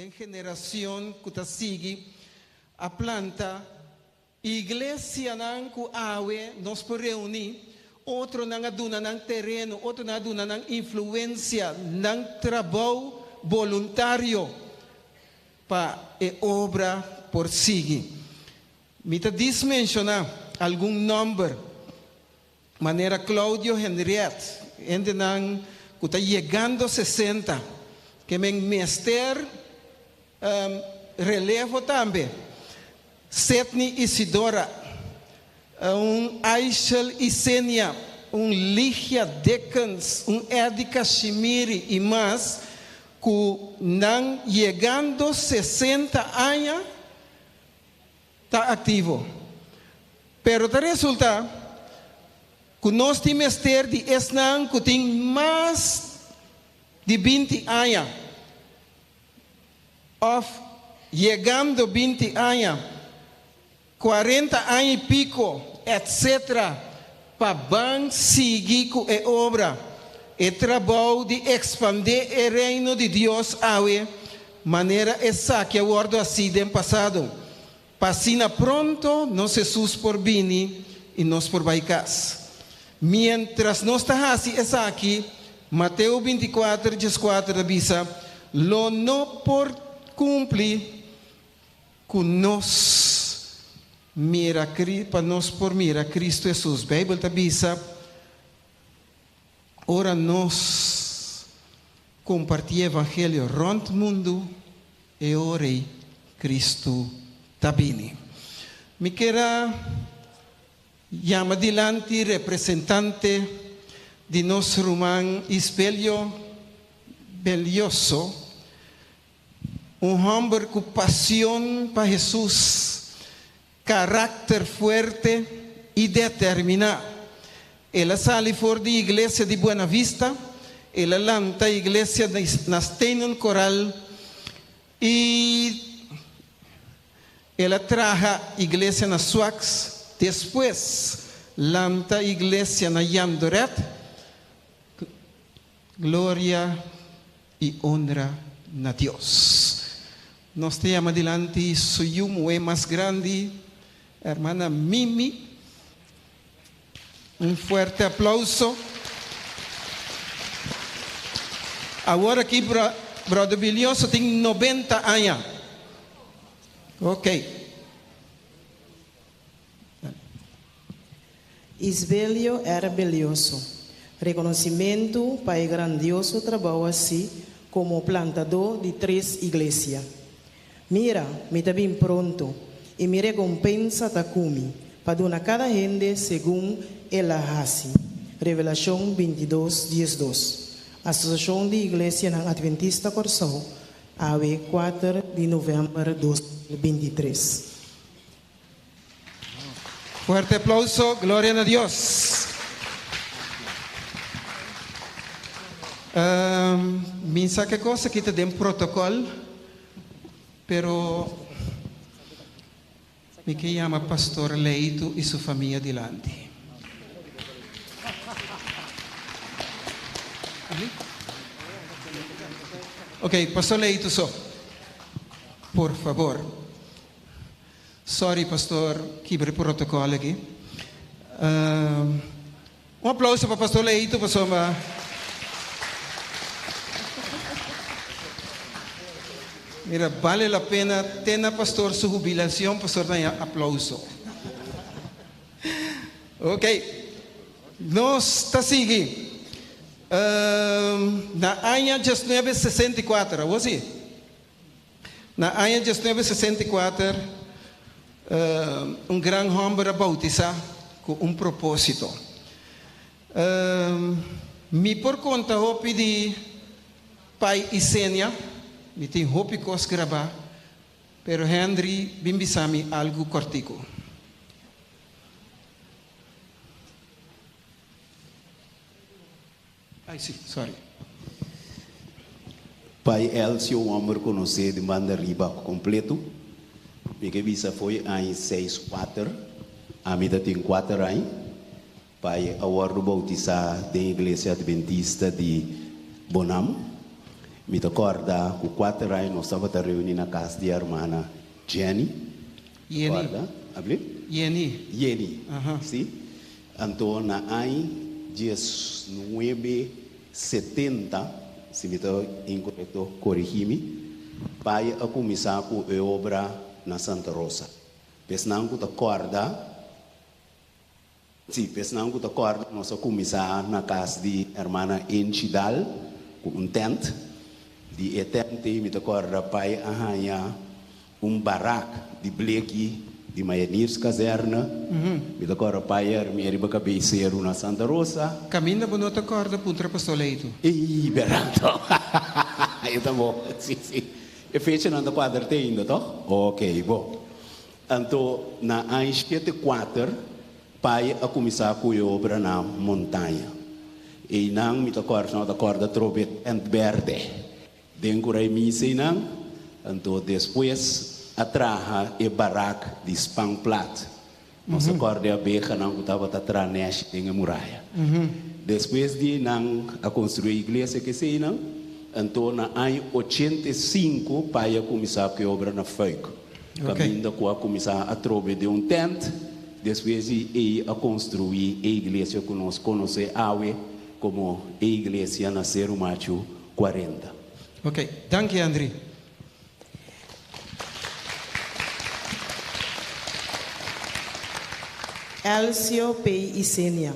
Den generacion cu ta sigui a planta iglesianan cu awe nos por reuni, otronan a duna nan tereno, otronan a duna nan influencia, nan trabou boluntario pa e obra por sigui. Mi ta dismenciona algun nomber. Manera Claudio Henriette, hendenan ku ta yegando 60, ke men mester relevo tambe. Sedney Isidora, un Aishel Isenia, un Ligia Dickens, un Eddy Kashimiri i mas ku nan yegando 60 aña ta aktivo. Pero ta resulta ku nos tin mester di esnan ku tin mas di 20 aña òf yegando 20 aña, 40 aña i piko, etcetera, pa ban sigui ku e obra, e trabou di ekspandé e Reino di Dios awe manera esaki a wòrdu hasí den pasado, pa asina pronto nos Hesus por bini i nos por bai kas. Miéntras nos ta hasi esaki, Mateo 24, 14 ta bisa, lo no por kumpli ku nos mira pa nos por mira Kristu Hesus. Beibel ta bisa, Ora nos kompartí evangelio rònt mundu, e ora ei Kristu ta bini. Mi kier a yama dilanti representante di nos ruman Isbelio Belioso, un hòmber ku pasion pa Hesus, karakter fuerte i determiná. El a sali for di iglesia di Buena Vista, el a lanta iglesia na Stenen Koral i el a traha iglesia na Swax, despues lanta iglesia na Jandoret. Gloria i honra na Dios. Nos ta yama dilanti su yu muhé mas grandi, hermana Mimi. Un fuerte aplauso. Awor aki Brother Bilioso tin 90 aña. Ok. Isbelio R. Belioso, Rekonosimentu pa e grandioso trabou hasí komo plantadó di tres iglesia. Mira, mi ta bin pronto, i mi rekompensa ta ku mi, pa duna kada hende segun el a hasi. Revelashon 22, 12. Asosiashon di Iglesianan Adventista Kòrsou, awe 4 di novèmber 2023. Fuerte aplauso, gloria na Dios. Um, mi sa ke kos aki ta den protokòl, pero mi ke yama Pastor Leito i su famia dilanti. Ok, Pastor Leito so. Por favor. Sorry pastor kibra e protocol aki. Un aplauso pa pastor Leito pasobra mira bale la pena te na pastor su hubilacion pastor ta haña aplauso. Ok nos ta sigui na aña 1964 awor si. Na aña 1964, un gran hòmber a boutisá ku un propósito. Mi por konta hopi di Pai i Senia, mi tin hopi kos grabá, pero Henry bin bisa mi algu kòrtiku. Ay si, sorry. Pai Elcio un homber konosé di banda riba kompleto. Mi ke bisa fo'i aña seis kuater, ami ta tin kuater aña. Pai a wòrdu boutisá den Iglesia Adventista di Bonam. Mi ta kòrda ku kuater aña nos tabata reuní na kas di hermana Jenny. Yeni. Kòrda? Abli? Yeni. Yeni, Aha. si. Anto na aña diesnuebe 70, si mi ta inkorekto korigí mi, pai a kuminsá ku e obra na Santa Rosa. P'esnan ku ta kòrda, si, p'esnan ku ta kòrda nos a kuminsá na kas di hermana Enchi Dal ku un tènt. Di e tènt ei mi ta kòrda pai a haña un barak di bleki di Mayanierskazerne. Mi ta kòrda pai a arm'é riba kabei seru na Santa Rosa. Kaminda bo no ta kòrda puntra Pastor Leito. Ey, Bernardo. E ta bo. Si, si. E fechanan ta kuadra te ainda, tòg? Oké, bo. Anto, na aña shete kuater, pai a kuminsá ku e obra na Montaña. Einan mi ta kòrda, no ta kòrda atrobe tent bèrdè. Den ku rei misa einan, anto despues a traha e barak di spanplat. Nos a kòrda e abehanan ku tabata traha nèshi den e muraya. Despues di einan a konstruí e iglesia ku eseinan, anto na aña 85 pai a kuminsá ku e obra na Fuik. Kaminda ku a kuminsá atrobe den un tènt, despues di ei a konstruí e iglesia ku nos konosé awe komo e iglesia na Seru Machu 40. Ok, danki Andri. Elcio P. Isenia,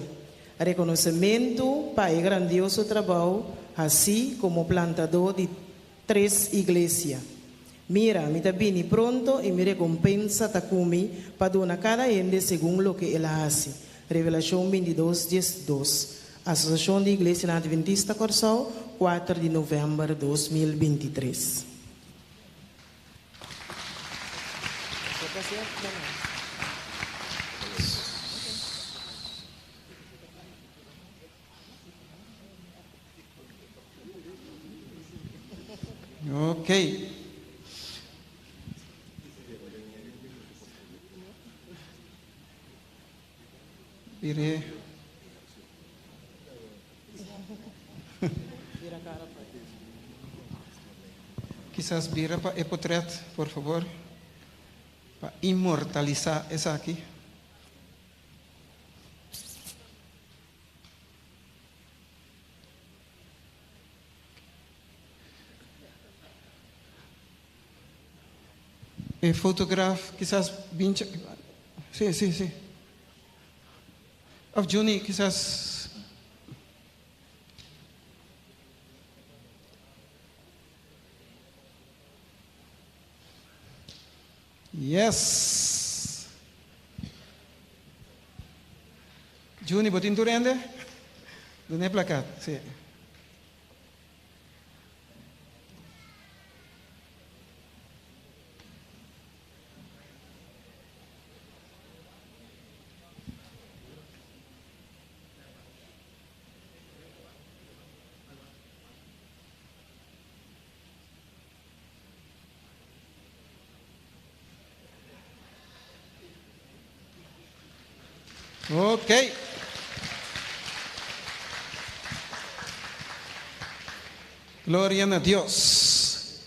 Rekonosementu pa e grandioso trabou hasí komo plantadó di tres iglesia. Mira, mi ta bini pronto i mi rekompensa ta ku mi pa duna kada hende segun loke el a hasi. Revelashon 22, 12. Asosiashon di Iglesianan Adventista Kòrsou, kuater di novèmber 2023. Ok. Bire. Kisas bira pa e potret, por favor. Pa inmortalisá esaki. E fotograaf kisas bincha. Sí, sí, sí. Of Juni, kisas. Yes. Juni, bo tin tur hende? Duna e plakat, sí. Ok. Gloria na Dios.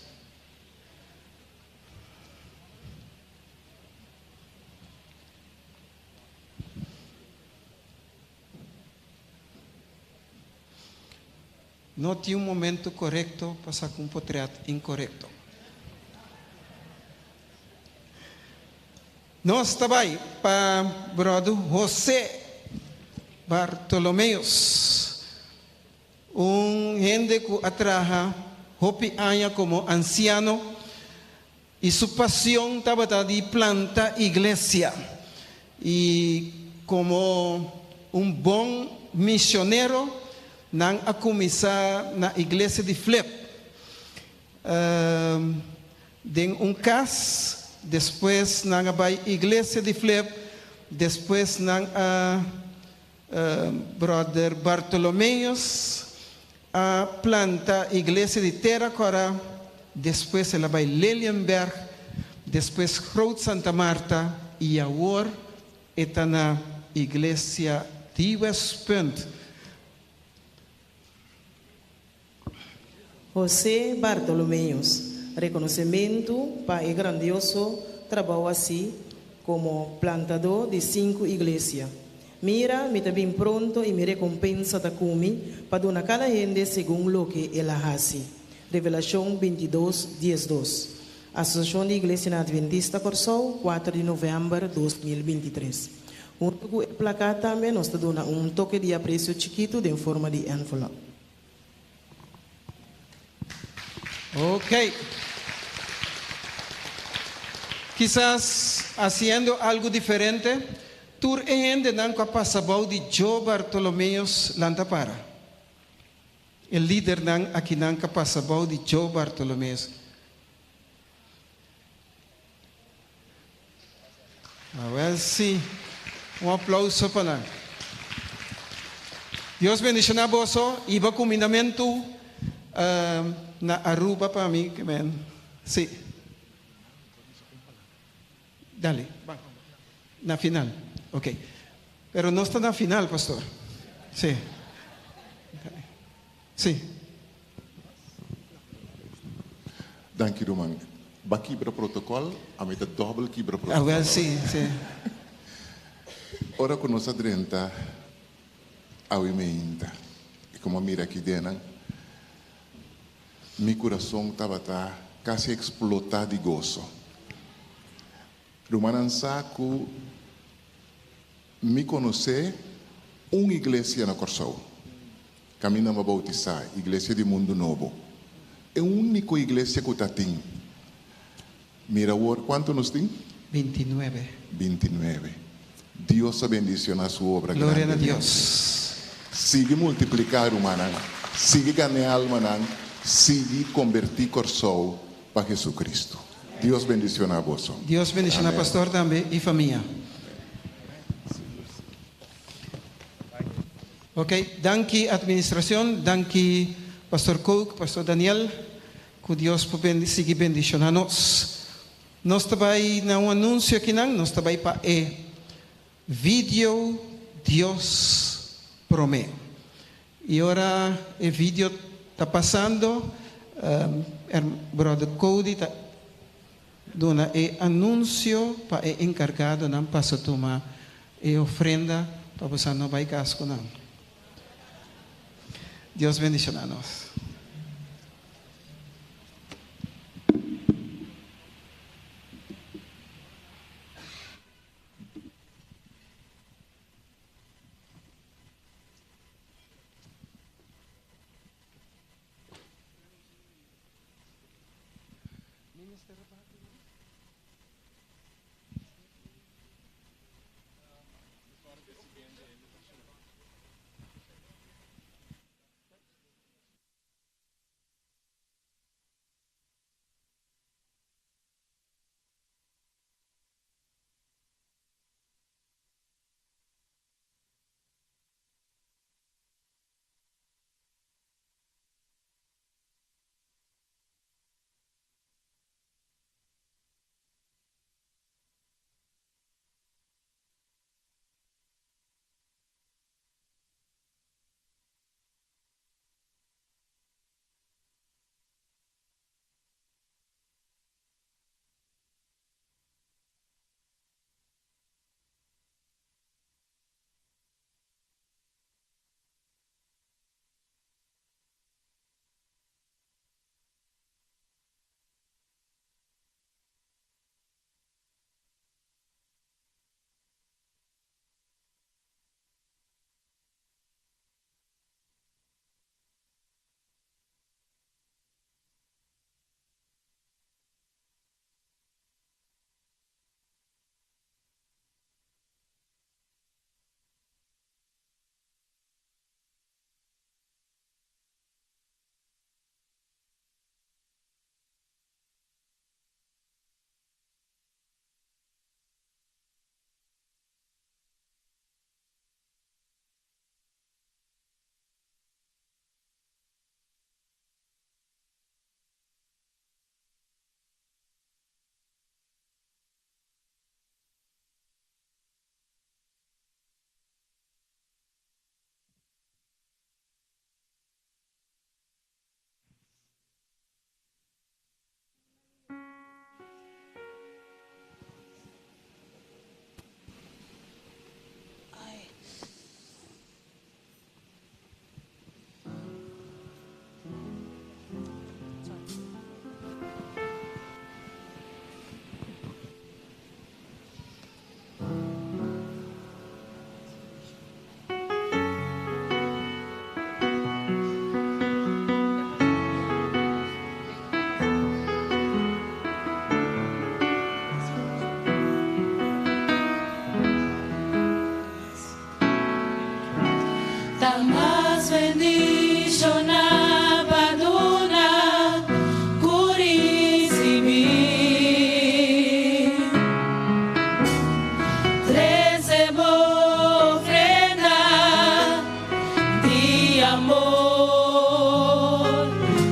No tin un momento korekto pa saka un potret inkorekto. Nos ta bai pa brodu José Bartolomeus, un hende ku a traha hopi aña komo ansiano i su pasion tabata di planta iglesia. I komo un bon misionero nan a kuminsá na iglesia di Flip den un kas, despues nan a bai iglesia di Flip, despues nan a Brother Bartolomeus a planta iglesia di Tera Kòrá, despues el a bai Lelienberg, despues Groot Santa Marta i awor e ta na iglesia di Westpunt. José Bartolomeus, rekonosementu pa e grandioso trabou hasí komo plantadó di sinku iglesia. Mira, mi ta bin pronto i mi rekompensa ta ku mi pa duna kada hende segun loke el a hasi. Revelashon 22, 12. Asosiashon di Iglesianan Adventista Kòrsou, 4 di novèmber 2023. Huntu ku e plakat tambe nos ta duna un toke di apresio chikitu den forma di ènvelòp. Ok. Kisas hasiendo algu diferente, tur e hendenan ku a pasa bou di Joe Bartolomeus lanta para. E lidernan akinan ku a pasa bou di Joe Bartolomeus. Awel si. Un aplauso pa nan. Dios bendiciona boso. Iba cumindamentu na Aruba pa mi. Men. Si. Dale. Na final. Ok. Pero nos ta na final, pastor. Si. Si. Danki ruman. Ba kibra protocol, ami ta dobbel kibra protocol. Awel si, si. Ora ku nos a drenta awe meinta i komo a mira aki dennan, mi kurason tabata kasi eksplotá di goso. Rumannan sa ku mi konosé un iglesia na Kòrsou kaminda mi a boutisá, Iglesia di Mundu Nobo. E úniko iglesia ku ta tin. Mira awor kuantu nos tin? 29. 29. Dios a bendishoná su obra Gloria na grandemente. Dios. Sigui multipliká, rumannan. Sigui gana e almanan. Sigui kombertí Kòrsou pa Jesucristo. Dios bendishoná boso. Dios bendishoná Amén. pastor tambe i famia. Ok, danki administracion, danki Pastor Kook, Pastor Daniel, cu Dios por sigui bendiciona nos. Nos ta bay na un anuncio akinan, nos ta bay pa e video Dios Prome. Y ora e video ta pasando, Brother Cody ta duna e anuncio pa e encargadonan pasa tuma e ofrenda pa boso no bay cas cu nan. Dios bendiciona nos. Ta mas bendishoná pa duna ku risibí. Trese bo ofrenda di amor,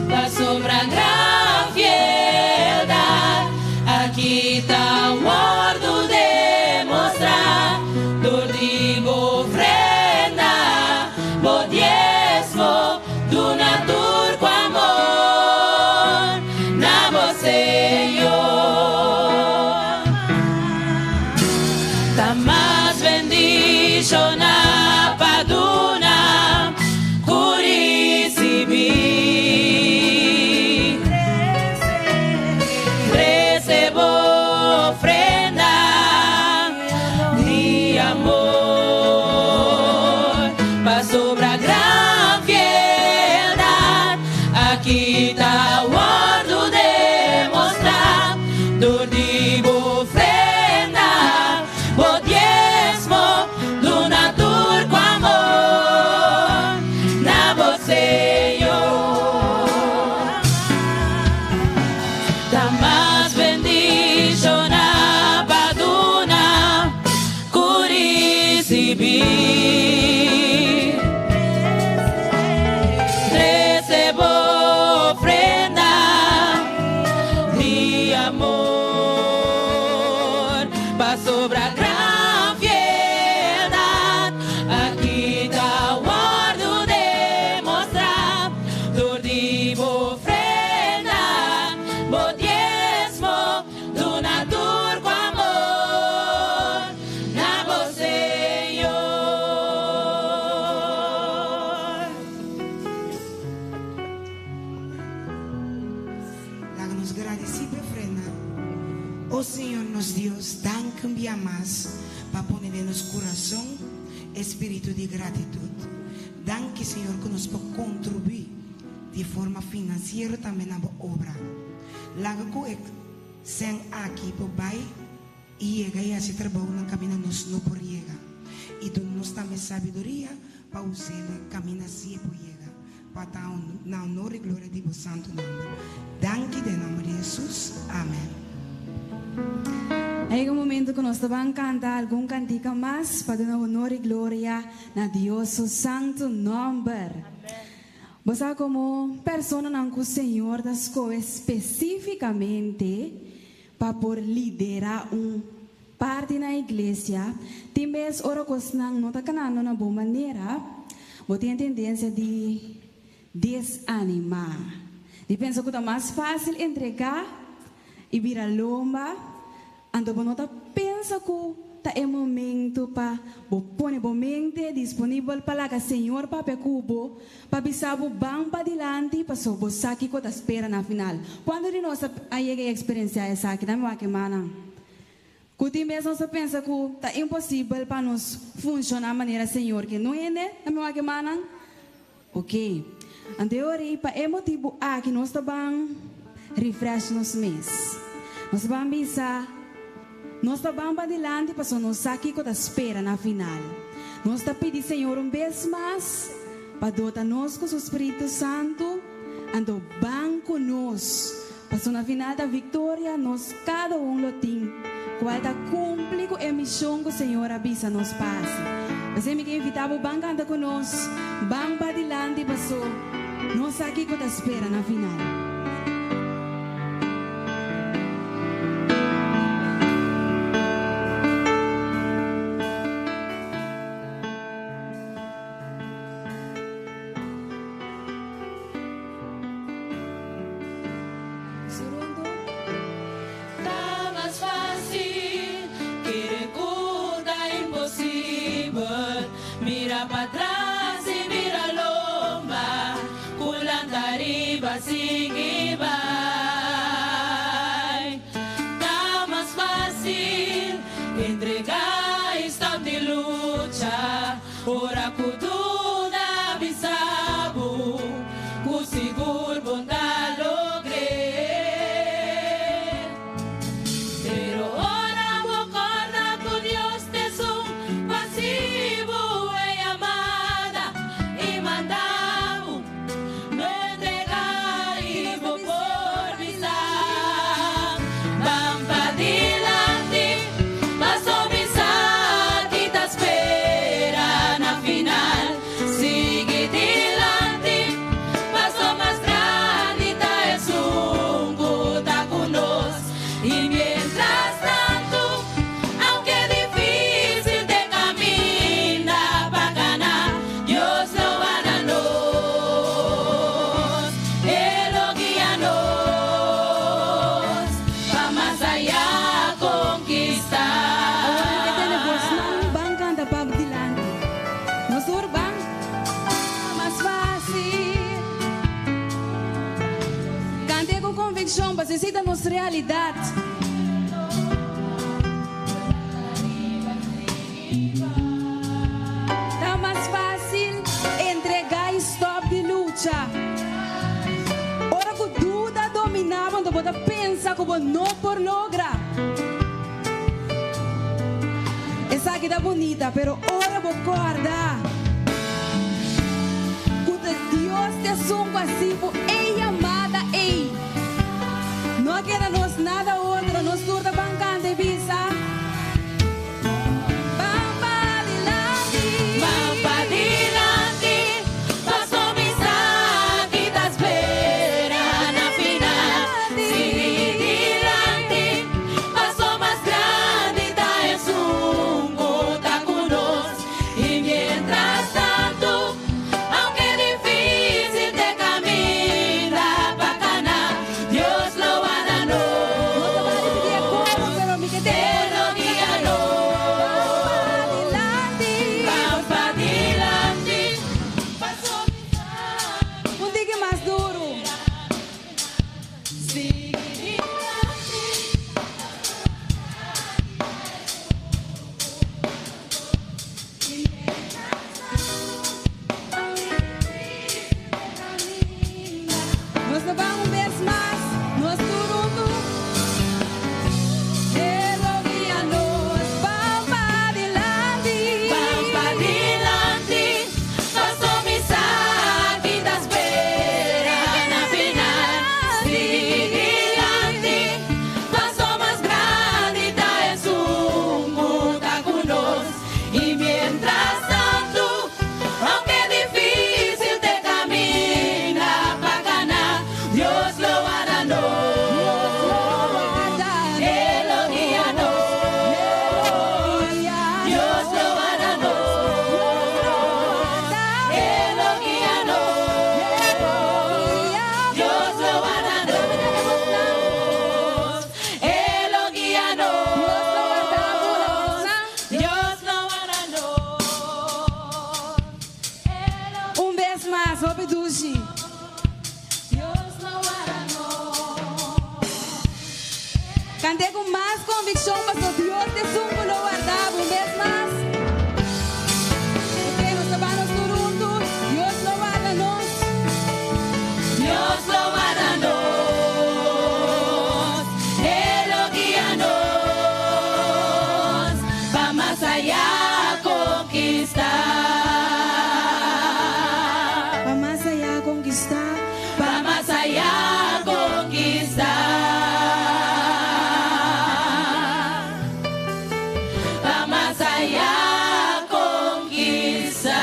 pasobra gran fieldat aki ta wòrdu demostrá dor di bo ofrenda, bo diesmo, duna tur ku amor na bo Señor. Ta mas bendishoná pa duna ku risibí. Trese bo ofrenda di amor, pasobra gran fieldat aki ta wòrdu demostrá dor di bo ofrenda, bo diesmo, duna tur ku amor na bo Señor. Ta mas bendishoná pa duna ku risibí. Trese bo ofrenda di amor, pasobra gran fieldat aki ta wòrdu demostrá dor di bo ofrenda, bo diesmo, duna tur ku amor na bo Señor. Laga nos gradisí p'e ofrenda. O Señor nos Dios, danki un bia mas pa pone den nos kurason e spiritu di gratitut. Danki, Señor, ku nos por kontribuí di forma finansiero tambe na bo obra. Laga ku e sèn aki por bai i yega i hasi trabounan kaminda nos no por yega. I duna nos tambe sabiduria pa us'el kaminda si e por yega, pa ta na honor i gloria di bo santu nòmber. Danki den nòmber di Hesus. Amen. A yega un momento ku nos ta ban kanta algun kantika mas pa duna honor i gloria na Dios su santu nòmber. Bo sa komo personanan ku Señor ta skohe spesífikamente pa por liderá un parti na iglesia, tin bes ora kosnan no ta kanando na bon manera, bo tin e tendensia di desanimá, di pensa ku ta mas fásil entregá i bira lomba. Anto bo no ta pensa ku ta e momento pa bo pone bo mente disponibel pa laga Señor papia ku bo, pa bisa bo ban padilanti paso bo sa kiko ta spera na final. Kuantu di nos a yega i eksperensiá esaki? Dame wak e mannan. Ku tin bes nos ta pensa ku ta imposibel pa nos funshoná manera Señor ke. No hende? Dame wak e mannan. Ok. Anto e ora ei pa e motibu aki nos ta ban refresh nos mes. Nos ta ban bisa, nos ta ban padilanti pasobra nos sa kiko ta spera na final. Nos ta pidi Señor un bes mas pa dota nos ku su Spiritu Santu, anto ban ku nos pasobra na final ta viktoria nos kada un lo tin, kual ta kumpli ku e mishon ku Señor a bisa nos pa hasi. P'esei mi ke invitá bo ban kanta ku nos, ban padilanti paso nos sa kiko ta spera na final. Ta mas fásil kere ku ta imposibel mira patras i bira lomba ku lanta riba sigui bai. Ta mas fásil entregá i stòp di lucha ora ku duda bisa bo ku sigur bo ta logr'é. Pero ora bo kòrda ku Dios t'esun pasibu e yama. Esei ta nos realidat. Ta mas fásil entregá i stòp di lucha. Ora ku duda dominá bo, anto bo ta pensa ku bo no por logra. Esaki ta bunita, pero ora bo kòrda ku ta Dios ta esun ku a hasi bo e yamada ei, no a keda nos nada otro, nos tur ta ban kanta i bisa. Ban padilanti. Ban padilanti, paso mi sa ki ta spera na final. Sigui dilanti, paso mas grandi ta esun ku ta ku nos. I mientras tantu, aunke difísil t'e kaminda pa kana, Dios lo warda No ta nos. bali pidi e koro, pero mi ke tende E lo guia nos. Ban Ban padilanti. padilanti, paso mi sa Un tiki mas duru. Sigui dilanti. Nos ta ban un bes mas, nos tur huntu. E lo guia nos. Ban padilanti. Ban padilanti, paso mi sa ki ta spera na final. Sigui dilanti, paso mas grandi ta esun ku ta ku nos. I mientras tantu, aunke difísil t'e kaminda pa kana, Dios lo warda nos. E lo guia nos. Dios lo warda nos. E lo guia nos. Dios lo warda nos. E lo guia nos. Dios lo warda nos. Un bes mas, hopi dushi. Dios lo warda nos. Kant'é ku mas konvikshon, pastor. Dios ta esun ku lo warda bo. Un bes mas. Ok, nos ta ban nos tur huntu. Dios lo warda nos. Dios lo warda nos. E lo guia nos. Pa mas ayá konkistá. Pa mas ayá konkistá. Pa mas ayá konkistá. Pa mas ayá konkistá.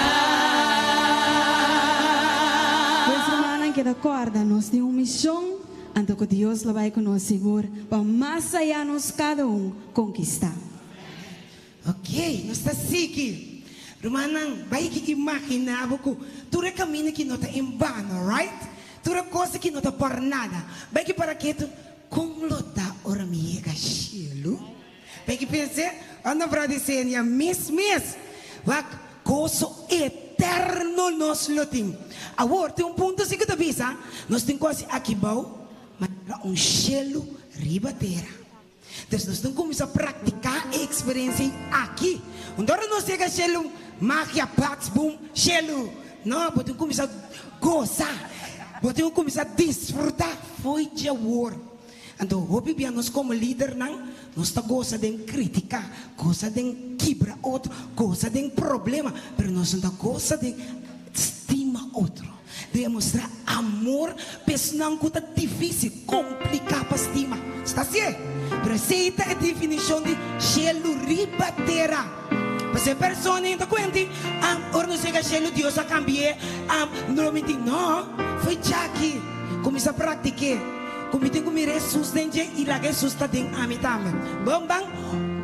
Pues rumannan keda kòrda, nos tin un mishon, anto ku Dios lo bai ku nos sigur pa mas ayá nos kada un konkistá. Ok, nos ta sigui. Rumannan, bai ki imaginá bo ku tur e kaminda ki no ta en bano, right? Tur e kos aki no ta por nada. Bai ki para ketu, kon lo ta ora mi yega shelu? Bai ki pens'é, anda bròder Senia, mes mes. Wak, goso eterno nos lo tin. Awor, tin un punto si ku ta bisa, nos tin kos aki bou, manera un shelu riba tera. Entonces nos tin kuminsá praktiká e eksperensia aki. Unda ora nos yega shelu, magia, pats, boom, shelu. No, bo tin kuminsá gosa, bo tin ku kuminsá disfrutá fo'i dje awor. Anto hopi bia nos komo lidernan nos ta gosa den kritiká, gosa den kibra otro, gosa den problema, pero nos no ta gosa den stima otro, demostrá amor pa esnan ku ta difísil, kompliká pa stima. Sta sié? Pero esei ta e definishon di shelu riba tera. Pasobra e persona ei ta kuenti, Ah, ora nos yega shelu Dios a kambi'é, ah, no lo minti. No, fo'i djaki kuminsá praktik'é. Ku mi tin ku mira Hesus den dje i laga Hesus ta den ami tambe. Bon ban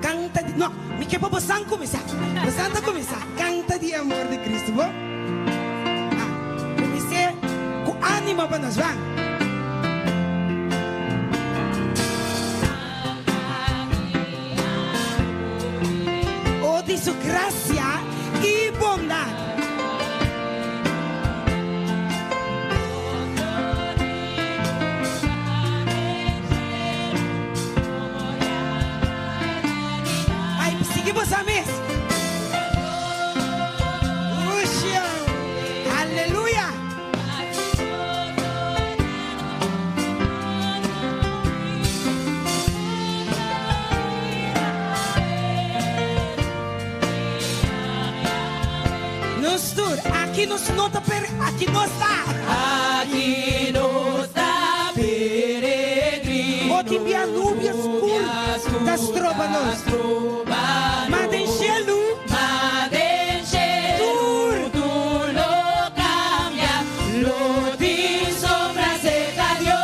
kanta di, no, mi ke pa bosan kuminsá. Bosan ta kuminsá kanta di amor di Cristo, bon? Ah, kumins'é ku ánimo pa nos, ban. O di su gracia i bondad. Aki nos no ta per, aki nos ta. Aki nos ta peregrino. O tin bia nubia skur ta stroba nos. Ma den shelu. Ma den shelu. Tur. Tur lo kambia. Lo tin sombra serka Dios.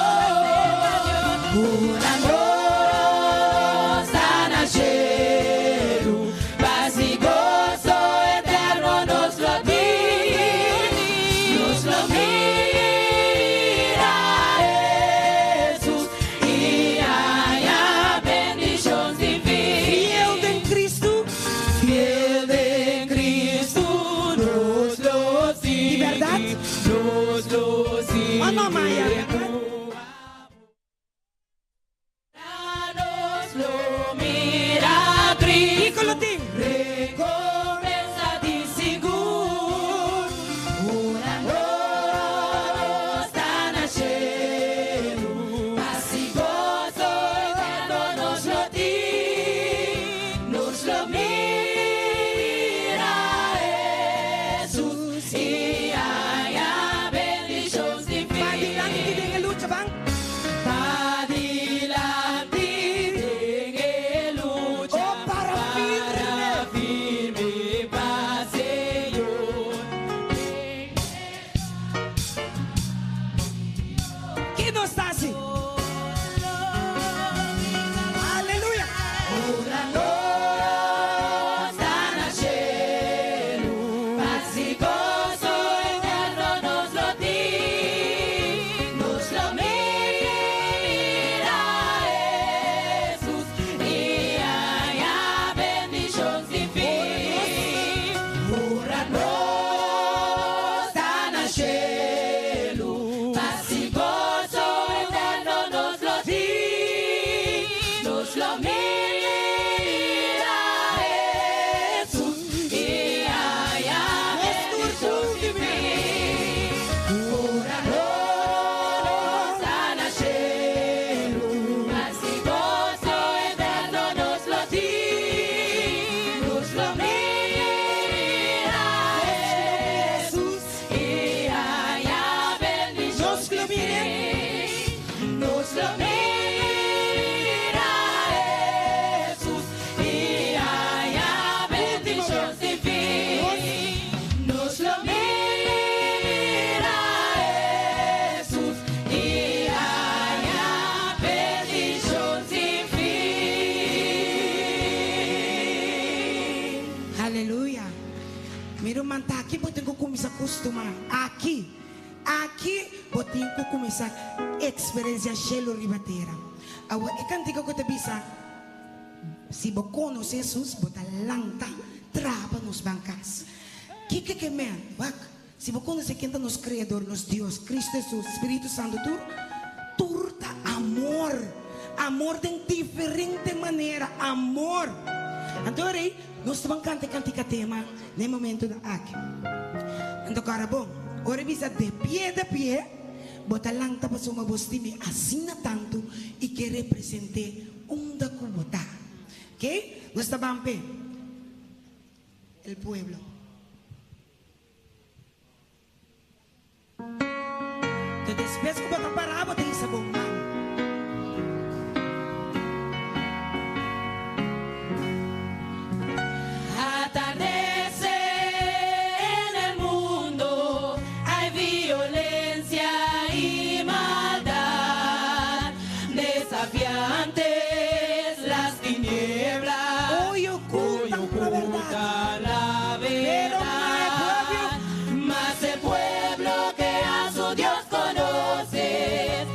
Ora nos ta na shelu. Pas i goso eterno nos lo tin. Nos lo mira Hesus i haña bendishon sin fin. Fiel den Kristu. Fiel den Kristu nos lo sigui. Di bèrdat? Nos lo sigui. O no, Maya? Nos lo mira Cristo. Kiko lo tin? Recompensa di sigur. Ora nos ta na shelu. Pas i goso eterno nos lo tin. Nos lo mira Hesus i haña bendishon sin fin. Padilanti den e lucha, ban. Padilanti den e lucha. Oh, para firme. Para firme pa Señor. Ki nos ta hasi? Aleluya! Ora nos ta na shelu, pas i goso eterno nos lo tin. Nos lo mira Hesus i haña bendishon sin fin. Ora nos ta na shelu, pas i goso eterno nos lo tin. Nos lo mira Hesus i haña bendishon sin fin. Ora nos ta na shelu, pas i goso eterno nos lo tin. Nos lo mira Hesus i haña bendishon Nos lo sin fin. Nos lo mira Hesus i haña bendishon sin fin. Nos lo mira Hesus i haña bendishon sin fin. Aleluya. Mira un man ta aki bo tin ku kuminsá kustumá. Aki, aki bo tin ku kuminsá eksperensiá shelu riba tera. Awor e kantika ku ta bisa, Si bo konosé Hesus, bo ta lanta traha pa nos ban kas. Kiko ke men? Wak, si bo konosé ken ta nos Kreador, nos Dios, Kristu Hesus, Spiritu Santu, tur, tur ta amor. Amor den diferente manera, amor. Anto rei, nos ta ban kanta e kantika tema na e momentunan aki. Anto kòrda bon, ora e bisa de pie, de pie, bo ta lanta pasobra bo stim'é asina tantu i ke represent'é unda ku bo ta. Ok? Nos ta ban p'e. El pueblo. Enton despues ku bo ta pará bo ta hisa bo man. Atardece en el mundo, hay violencia y maldad, desafiantes las tinieblas. Hoy ocultan hoy la verdad. ocultan la Pero verdad. ma el pueblo Mas el pueblo que a su Dios conoce,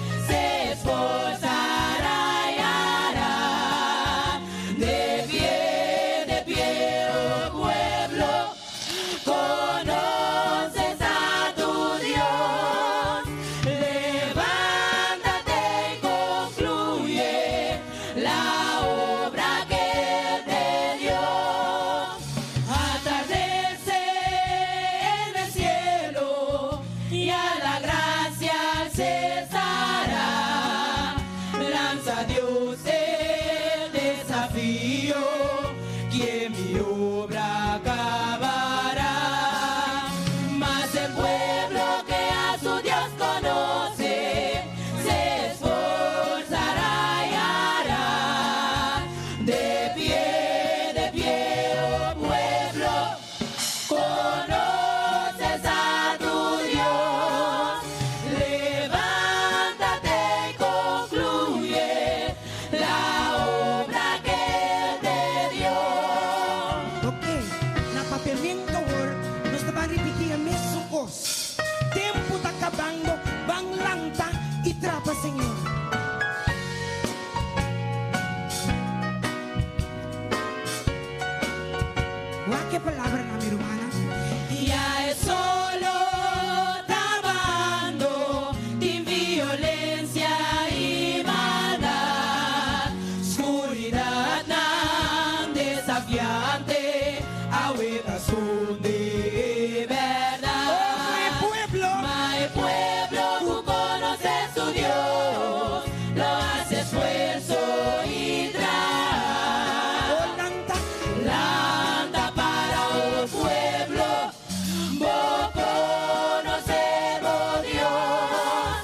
palabranan, mi rumannan. Ya e solo ta bahando, tin violencia y maldad, Scuridadnan desafiante awe ta sconde e berdad. Oh, e pueblo! Ma e pueblo cu conoce su Dios lo haci esfuerzo y traha. Oh, lanta! Lanta para, oh pueblo, bo conoce bo Dios.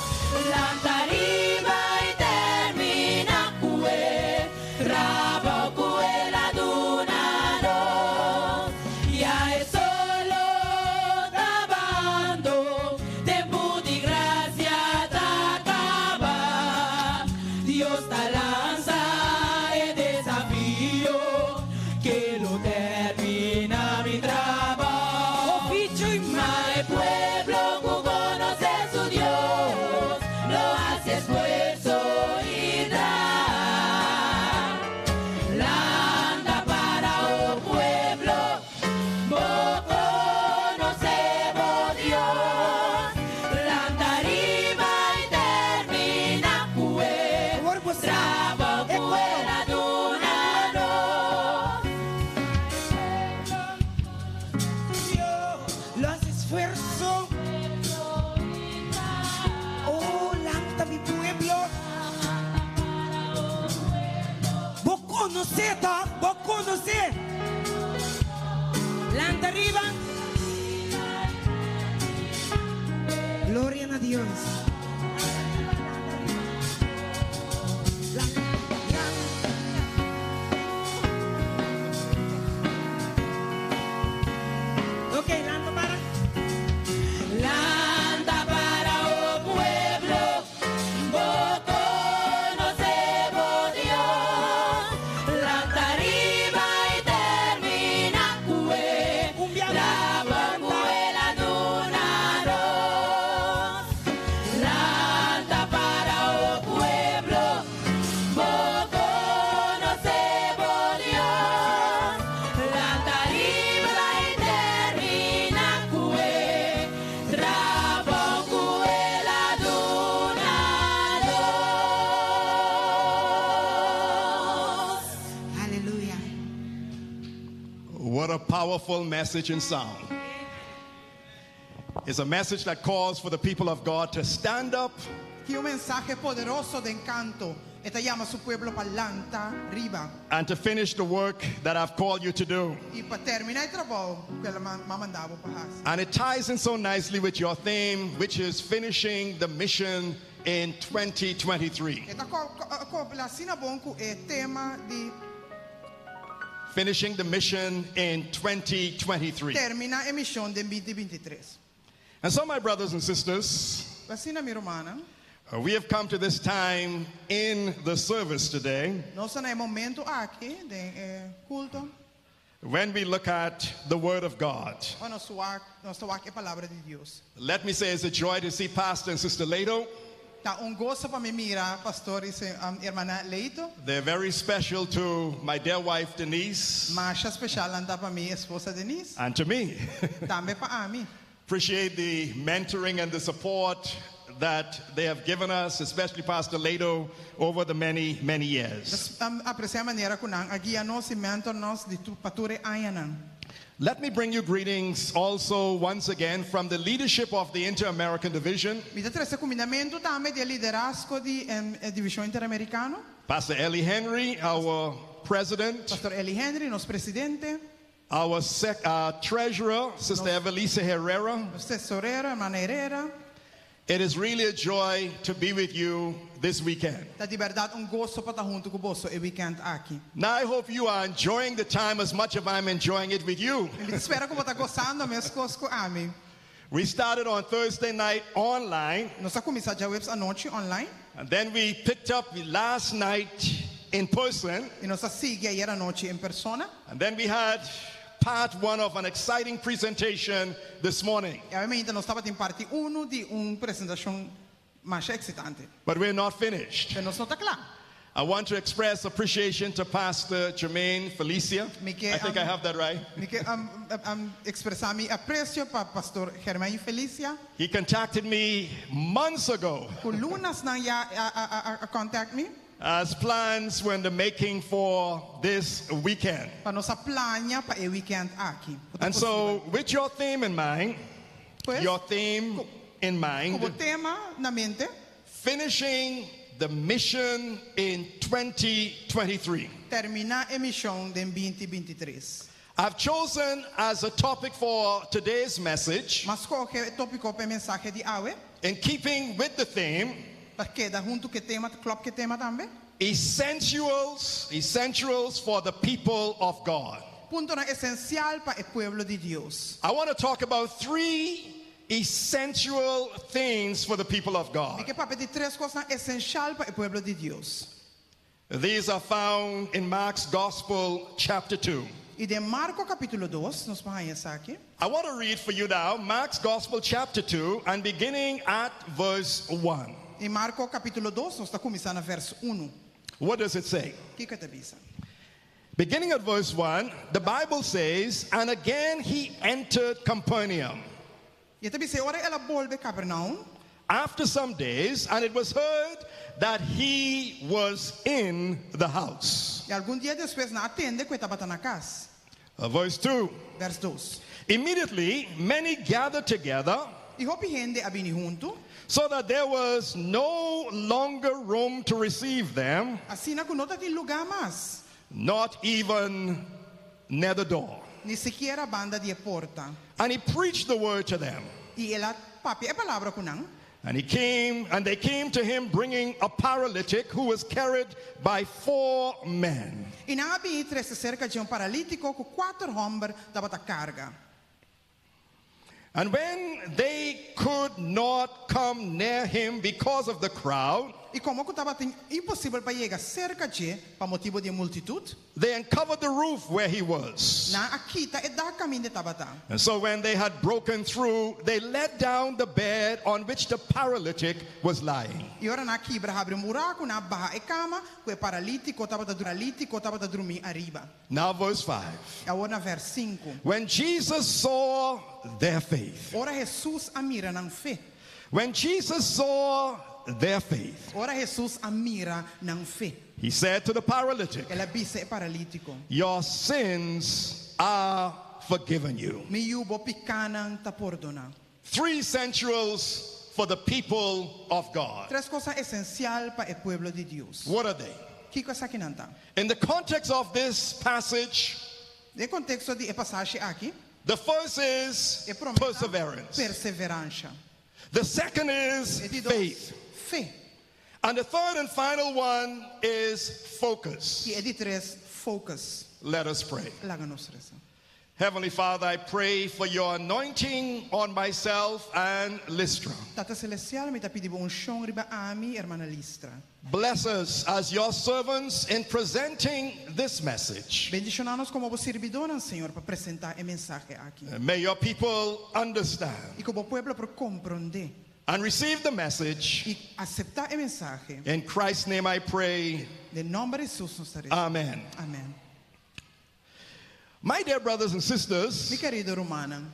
Lanta riba y termina cu e trabao cu el a duna nos. Ya e solo ta bahando, tempo di gracia ta caba. Dios ta lansa e desafio cu lo termina mi trabao. Oh, bicho y Ma e pueblo cu conoce su Dios lo haci esfuerzo y traha. Lanta para, oh pueblo, bo conoce bo Dios. Lanta riba y termina cu e Awor bo sa. trabao E cu coro. el a duna nos. Dios lo hace esfuerzo. Oh, lanta mi pueblo. Bo conoce, ta? Bo conoce. Lanta riba. Gloria na Dios. Lanta, lanta. Ok, lanta para. Lanta para, oh pueblo, bo conoce bo Dios. Lanta riba y termina cu e Un biaha. trabao cu el a duna nos. Lanta para, oh pueblo, bo conoce bo Dios. Lanta riba y termina cu e trabao cu el a duna nos. Aleluya. What a powerful message and sound. It's a message that calls for the people of God to stand up Ki un mensahe poderoso di kanto. E ta yama su pueblo pa lanta riba. and to finish the work that I've called you to do. I pa terminá e trabou ku el a manda bo pa hasi. And it ties in so nicely with your theme, which is finishing the mission in 2023. E ta kopla asina bon ku e tema di Finishing the mission in 2023. terminá e mishon di 2023. And so, my brothers and sisters, Asina, mi rumannan, we have come to this time in the service today nos ta na e momento aki di kulto, when we look at the Word of God. ora nos wak, nos ta wak e palabra di Dios. Let me say it's a joy to see Pastor and Sister Leto. Ta un goso pa mi mira, pastor i ruman Leito. They're very special to my dear wife Denise Masha spesial nan ta pa mi esposa Denise, and to me. tambe pa ami. Appreciate the mentoring and the support that they have given us, especially Pastor Leto, over the many, many years. Apresiá manera ku nan a guia nos i mentor nos di pa tur e añanan. Let me bring you greetings also once again from the leadership of the Inter American Division, Mi ta trese kumindamentu tambe di liderazgo di Divishon Interamerikano, Pastor Eli Henry, our president, Pastor Eli Henry, nos presidente, our treasurer, Sister Evelisa Herrera. nos tesorero, ruman Herrera. It is really a joy to be with you this weekend. Ta di berdat un goso pa ta huntu ku boso e weekend aki. Now, I hope you are enjoying the time as much as I'm enjoying it with you. Mi ta spera ku bo ta gosando meskos ku ami. We started on Thursday night online, Nos a kuminsá djaweps anochi online and then we picked up last night in person, i nos a sigui ayera nochi en persona. and then we had part one of an exciting presentation this morning. I obviamente nos tabatin parti 1 di un presentashon masha eksitante. But we're not finished. Pero nos no ta kla. I want to express appreciation to Pastor Jermaine Felicia. Mi ke, I think I have that right. Mi ke ekspresá mi apresio pa Pastor Germain Felicia. He contacted me months ago. Ku lunasnan ya a a contact mi. As plans were in the making for this weekend. Pa nos a plania pa e weekend aki. And so, with your theme in mind, your theme in mind, Ku bo tema na mente. Finishing the mission in 2023. Terminá e mishon den binti bintitres. I've chosen as a topic for today's message. M'a skohe e tópiko pa e mensahe di awe. In keeping with the theme. Pa keda huntu ku e tema, ta klòp ku e tema tambe. Essentials, essentials for the people of God. Puntonan esensial pa e pueblo di Dios. I want to talk about three essential things for the people of God. Mi ke papia di tres kosnan esenshal pa e pueblo di Dios. These are found in Mark's Gospel, chapter 2. I den Marko kapítulo dos nos por haña esaki. I want to read for you now Mark's Gospel, chapter 2, and beginning at verse 1. I Marko kapítulo dos nos ta kuminsá na vèrs unu. What does it say? Kiko e ta bisa? Beginning at verse 1, the Bible says, And again he entered Capernaum. I e ta bisa, Ora el a bolbe Capernaum. After some days, and it was heard that he was in the house. I algun dia despues nan a tende ku e tabata na kas. Verse 2. Vers dos. Immediately many gathered together. I hopi hende a bini huntu. So that there was no longer room to receive them. Asina ku no tatin lugá mas. Not even near the door. Ni sikiera banda di e porta. And he preached the word to them. I el a papia e palabra ku nan. And he came, and they came to him bringing a paralytic who was carried by four men. I nan a bini trese serka dje un paralítiko ku kuater hòmber tabata karga. And when they could not come near him because of the crowd, I komo ku tabatin imposibel pa yega serka dje pa motibu di e multitut, they uncovered the roof where he was. Nan a kita e dak kaminda e tabata. And so when they had broken through, they let down the bed on which the paralytic was lying. I ora nan a kibra habri un buraku, nan a baha e kama ku e paralítiko tabata paralítiko tabata drumí ariba. Now verse 5. Awor na vers sinku. When Jesus saw their faith. Ora Hesus a mira nan fe. When Jesus saw their faith. Ora Hesus a mira nan fe. He said to the paralytic. El a bisa e paralítiko. Your sins are forgiven you. Mi yu, bo pikánan ta pordoná. Three essentials for the people of God. Tres kosnan esensial pa e pueblo di Dios. What are they? Kiko esakinan ta? In the context of this passage, Den konteksto di e pasashi aki, the first is e promé ta perseverance. perseveransha. The second is E di dos, faith. fe. And the third and final one is focus. I e di tres, focus. Let us pray. Laga nos resa. Heavenly Father, I pray for your anointing on myself and Lystra. Tata Celestial, mi ta pidi bo unshon riba ami, hermana Lystra. Bless us as your servants in presenting this message. Bendishoná nos komo bo sirbidónan, Señor, pa presentá e mensahe aki. May your people understand. I ku bo pueblo por komprondé. And receive the message. I aseptá e mensahe. In Christ's name I pray. Den nòmber di Hesus nos ta resa. Amen. Amen. My dear brothers and sisters, Mi kerido rumannan.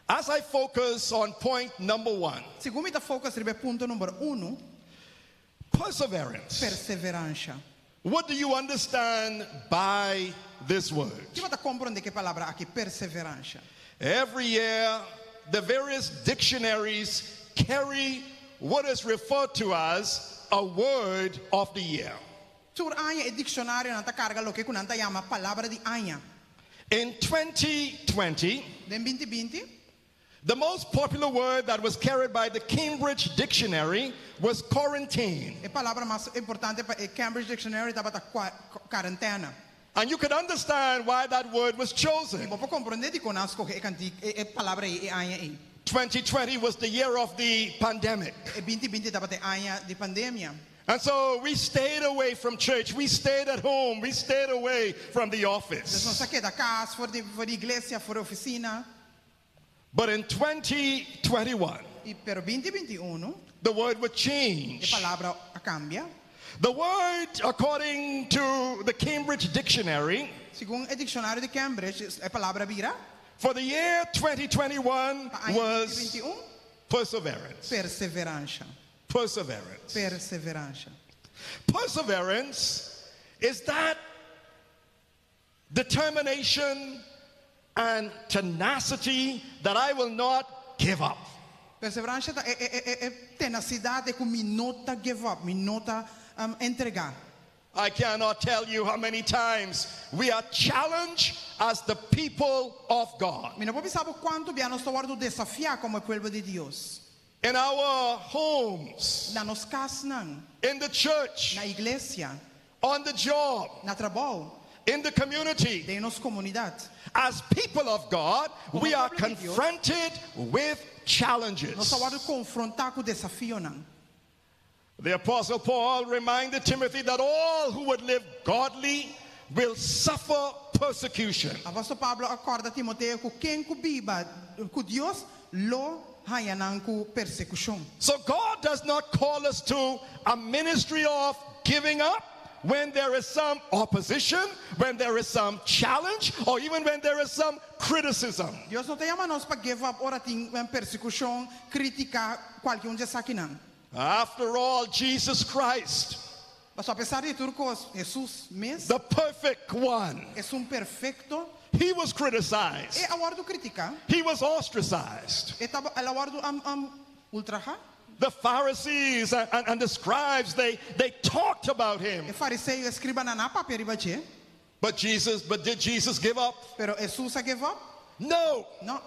As I focus on point number one. Segun mi ta focus riba e punto number unu. Perseverance. Perseveransha. What do you understand by this word? Ki bo ta komprondé ku e palabra aki, perseveransha? Every year, the various dictionaries carry what is referred to as a word of the year. Tur aña e dikshonarionan ta karga loke ku nan ta yama palabra di aña. In 2020, Den binti binti, the most popular word that was carried by the Cambridge Dictionary was quarantine. E palabra mas importante pa e Cambridge Dictionary tabata karentena. And you could understand why that word was chosen. I bo por komprondé dikon nan a skohe e kanti e palabra ei e aña ei. 2020 was the year of the pandemic. E binti binti tabata e aña di pandemia. And so we stayed away from church, we stayed at home, we stayed away from the office. Dus nos a keda kas, for di for di iglesia, for di ofisina. But in 2021, I pero binti binti unu, the word would change. E palabra a kambia. The word, according to the Cambridge Dictionary, Segun e dikshonario di Cambridge, e palabra bira for the year 2021 pa aña was 2021, perseverance. perseveransia. Perseverance. Perseveransia. Perseverance is that determination and tenacity that I will not give up. Perseveransia ta e, e, e, e tenasidat ku mi no ta give up, mi no ta entregá. I cannot tell you how many times we are challenged as the people of God. Mi no por bisa kuantu bia nos ta wòrdu desafiá komo pueblo di Dios. In our homes, Na nos kasnan, in the church, na iglesia, on the job, na trabou, in the community. den nos komunidat. As people of God, we are pueblo di Dios, confronted with challenges. Nos ta wòrdu konfrontá ku desafionan. The Apostle Paul reminded Timothy that all who would live godly will suffer persecution. Apòstel Pablo a kòrda Timoteo ku ken ku biba ku Dios lo haña nan ku persekushon. So God does not call us to a ministry of giving up when there is some opposition, when there is some challenge, or even when there is some criticism. Dios no ta yama nos pa give up ora tin un persekushon, krítika, kualke un di esakinan. After all, Jesus Christ, Mas apesar di tur kos, Jesus mes the perfect one, esun perfekto. he was criticized. El a wòrdu kritiká. He was ostracized. E tabata el a wòrdu ultrahá. The Pharisees and the scribes, they talked about him. E fariseo eskribanan a papia riba dje. But did Jesus give up? Pero Jesus a give up? No. No.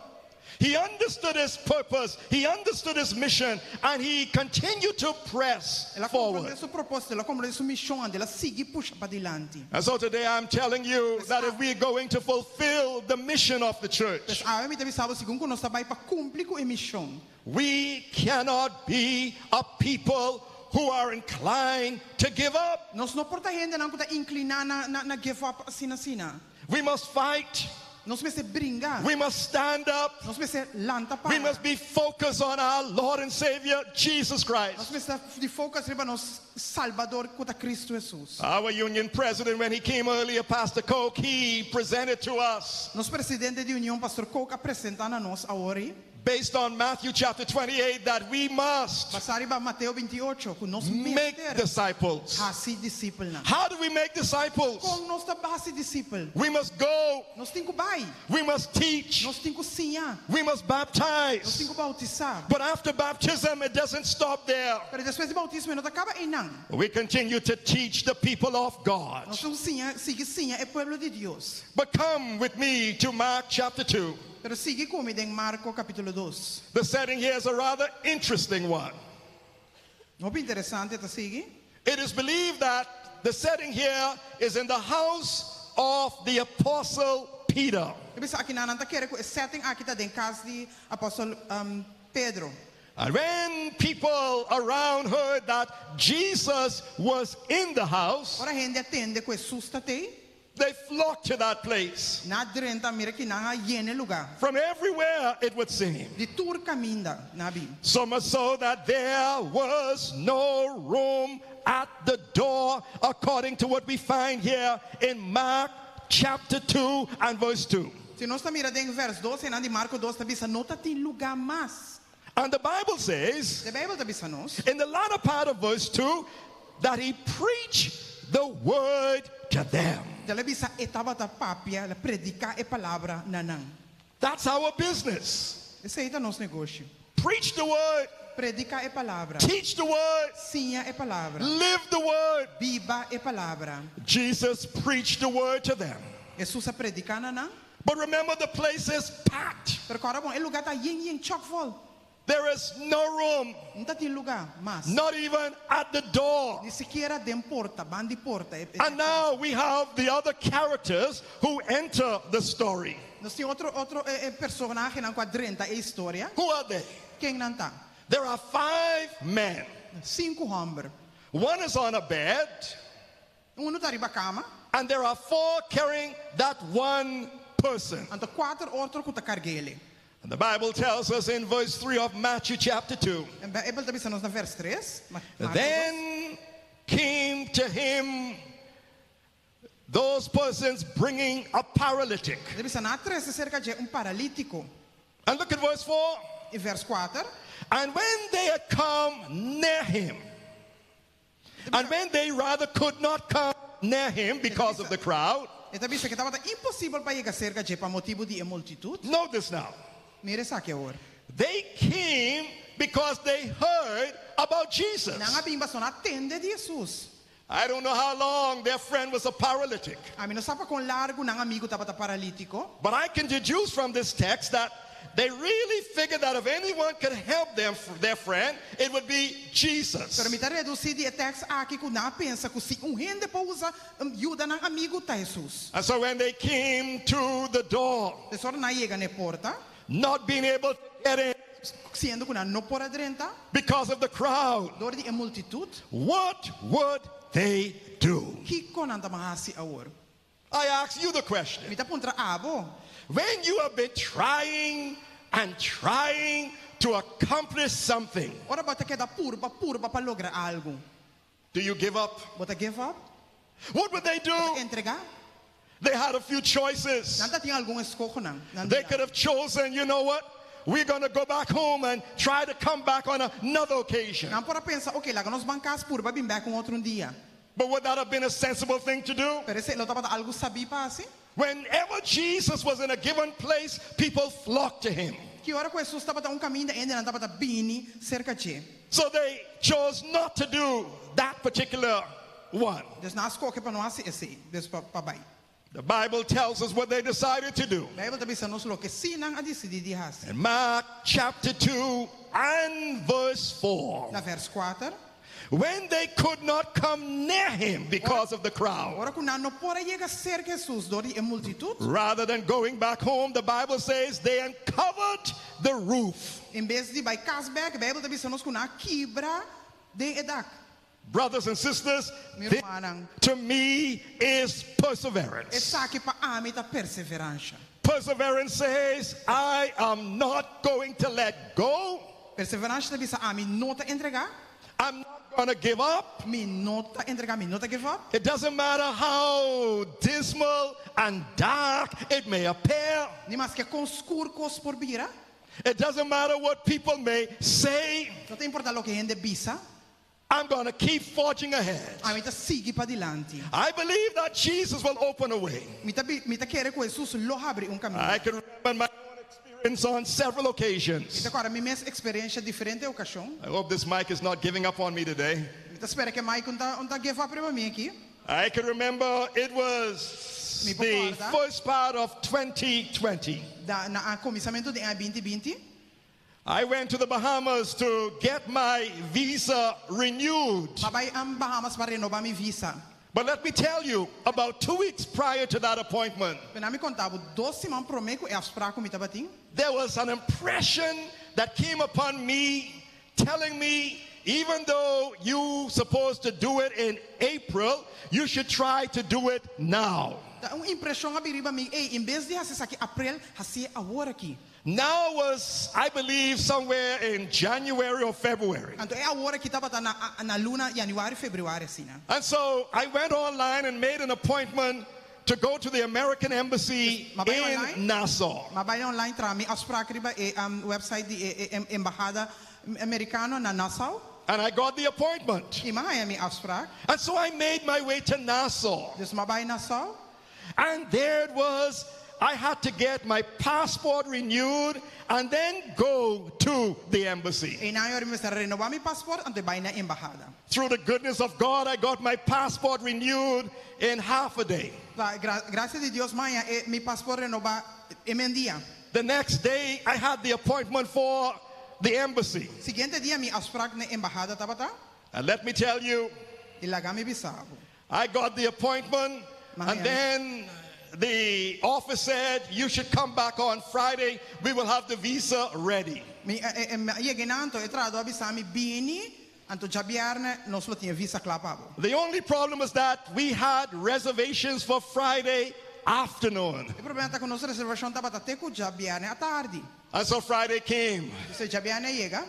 He understood his purpose. He understood his mission. And he continued to press El a forward. komprondé su propósito, el a komprondé su mishon, el a sigui pusha padilanti. And so today I'm telling you that if we're going to fulfill the mission of the church, Pues awe mi ta bisa bo segun ku nos ta bai pa kumpli ku e mishon. we cannot be a people who are inclined to give up. Nos no por ta hendenan ku ta inkliná na, na, na give up asina asina. We must fight. Nos mester bringa. We must stand up. Nos mester lanta We para. must be focused on our Lord and Savior, Jesus Christ. Nos mester di focus riba nos Salbador ku ta Kristu Jesus. Our union president, when he came earlier, Pastor Koch, he presented to us, Nos presidente di union, Pastor Koch, a presentá na nos awor, based on Matthew chapter 28, that we must basá riba Mateo 28, ku nos make mester disciples. hasi disipelnan. How do we make disciples? Kon nos ta hasi disipel? We must go. Nos tin ku bai. We must teach. Nos tin ku siña. We must Nos baptize. tin ku boutisá. But after baptism, it doesn't stop there. Pero despues di boutismo no ta kaba einan. We continue to teach the people of God. Nos ta siña, sigui siña e pueblo di Dios. But come with me to Mark chapter 2. Pero sigui ku mi den Marko kapítulo 2. The setting here is a rather interesting one. Hopi interesante, ta sigui. It is believed that the setting here is in the house of the apostle Peter. Ta bisa akinan nan ta kere ku e setting aki ta den kas di apòstel Pedro. And when people around heard that Jesus was in the house, Ora hende a tende ku Jesus ta tei, they flocked to that place. nan a drenta mira ku nan a yena e lugá. From everywhere, it would seem. Di tur kaminda, nan a bin. So much so that there was no room at the door, according to what we find here in Mark chapter 2 and verse 2. Si nos mira den vers 2, einan di Marko 2, ta bisa no tabatin lugá mas. And the Bible says, E Beibel ta bisa nos, in the latter part of verse 2, that he preached the word to them. El a bisa e tabata papia, el a prediká e palabra na nan. That's our business. Esei ta nos negoshi. Preach the word, Prediká e palabra. teach the word, Siña e palabra. live the word. Biba e palabra. Jesus preached the word to them. Jesus a prediká na nan. But remember, the place is packed. Pero kòrda bon, e lugá ta yen yen chòkvòl. There is no room, No tabatin lugá mas. not even at the door. Ni sikiera den porta, band'i porta. And now we have the other characters who enter the story. Nos tin otro personahenan ku a drenta e historia. Who are they? Ken nan ta? There are five men. Sinku hòmber. One is on a bed, Un ta riba kama, and there are four carrying that one person. anto kuater otro ku ta karg'é. And the Bible tells us in verse 3 of Matthew chapter 2. E Beibel ta bisa nos na vers 3. Then came to him those persons bringing a paralytic. E ta bisa nan a trese serka dje un paralítiko. And look at verse 4. I verse 4. And when they had come near him, and when they rather could not come near him because of the crowd, E ta bisa ku tabata imposibel pa yega serka dje pa motibu di e multitut. Notice now. Mira esaki awor. They came because they heard about Jesus. Nan a bin pasobra nan a tende di Hesus. I don't know how long their friend was a paralytic. Ami no sa pa kon largu nan amigu tabata paralítiko. But I can deduce from this text that they really figured that if anyone could help them, their friend, it would be Jesus. Pero mi ta redusí di e tèkst aki ku nan a pensa ku si un hende por usa yuda nan amigu ta Hesus. And so when they came to the door, Des ora nan a yega na e porta, not being able to get in, siendo ku nan no por a drenta, because of the crowd, dor di e multitut, what would they do? Kiko nan ta ban hasi awor? I ask you the question. Mi ta puntra abo. When you have been trying and trying to accomplish something, Ora bo ta keda purba, purba pa logra algu. Do you give up? Bo ta give up? What would they do? Bo ta entregá? They had a few choices. Nan tatin algun eskohonan. Nan They could have chosen, you know what? We're going to go back home and try to come back on another occasion. Nan por a pensa, ok, laga nos ban kas purba bin bèk un otro un dia. But would that have been a sensible thing to do? Pero esei lo tabata algu sabí pa hasi? Whenever Jesus was in a given place, people flocked to him. Ki ora ku Hesus tabata un kaminda, hendenan tabata bini serka dje. So they chose not to do that particular one. Dus nan a skohe pa no hasi esei, dus pa pa bai. The Bible tells us what they decided to do. Beibel ta bisa nos loke sí nan a disidí di hasi. In Mark chapter 2 and verse 4. Na vers kuater. When they could not come near him because of the crowd. Ora ku nan no por a yega serka Hesus dor di e multitut. Rather than going back home, the Bible says they uncovered the roof. En bes di bai kas bèk, Beibel ta bisa nos ku nan a kibra den e dak. Brothers and sisters, Mi this rumannan. to me is perseverance. Esaki pa ami ta perseveransha. Perseverance says, I am not going to let go. Perseveransha ta bisa ami no ta entregá. I'm not going to give up. Mi no ta entregá, mi no ta give up. It doesn't matter how dismal and dark it may appear. Ni maske kon skur kos por bira. It doesn't matter what people may say. No ta importá loke hende bisa. I'm going to keep forging ahead. Ami ta sigui padilanti. I believe that Jesus will open a way. Mi ta mi ta kere ku Hesus lo habri un kaminda. I can remember my own experience on several occasions. Mi ta kòrda mi mes eksperensia diferente okashon. I hope this mic is not giving up on me today. Mi ta spera ku e mic no ta give up riba mi aki. I can remember it was Mi por the kòrda. first part of 2020. Da na kuminsamentu di aña binti binti. I went to the Bahamas to get my visa renewed. M'a bai Bahamas pa renobá mi visa. But let me tell you, about two weeks prior to that appointment, Pero laga mi konta bo, dos siman promé ku e afspraak ku mi tabatin. There was an impression that came upon me telling me, even though you supposed to do it in April, you should try to do it now. Ta un impreshon a bin riba mi, ei, en bes di hasi esaki aprel, hasié awor aki. Now was, I believe, somewhere in January or February. Anto e awor aki tabata na na luna yanüari, febrüari asina. And so I went online and made an appointment to go to the American Embassy M'a bai in online? Nassau. M'a bai online traha mi afspraak riba e website di e embahada Amerikano na Nassau. And I got the appointment. I m'a haña mi afspraak. And so I made my way to Nassau. Dus m'a bai Nassau. And there it was. I had to get my passport renewed and then go to the embassy. Einan mi mester a renobá mi pasport anto bai na embahada. Through the goodness of God, I got my passport renewed in half a day. Pa grasia di Dios m'a haña e mi pasport renobá e men dia. The next day, I had the appointment for the embassy. Siguiente dia mi afspraak na embahada tabata. And let me tell you, I laga mi bisa bo. I got the appointment, and then the office said, you should come back on Friday. We will have the visa ready. Mi a yega einan anto e trahadó a bisa mi bini, anto djabièrnè nos lo tin e visa kla pa bo. The only problem was that we had reservations for Friday afternoon. E problema ta ku nos reservashon tabata te ku djabièrnè atardi. And so Friday came. P'esei djabièrnè a yega.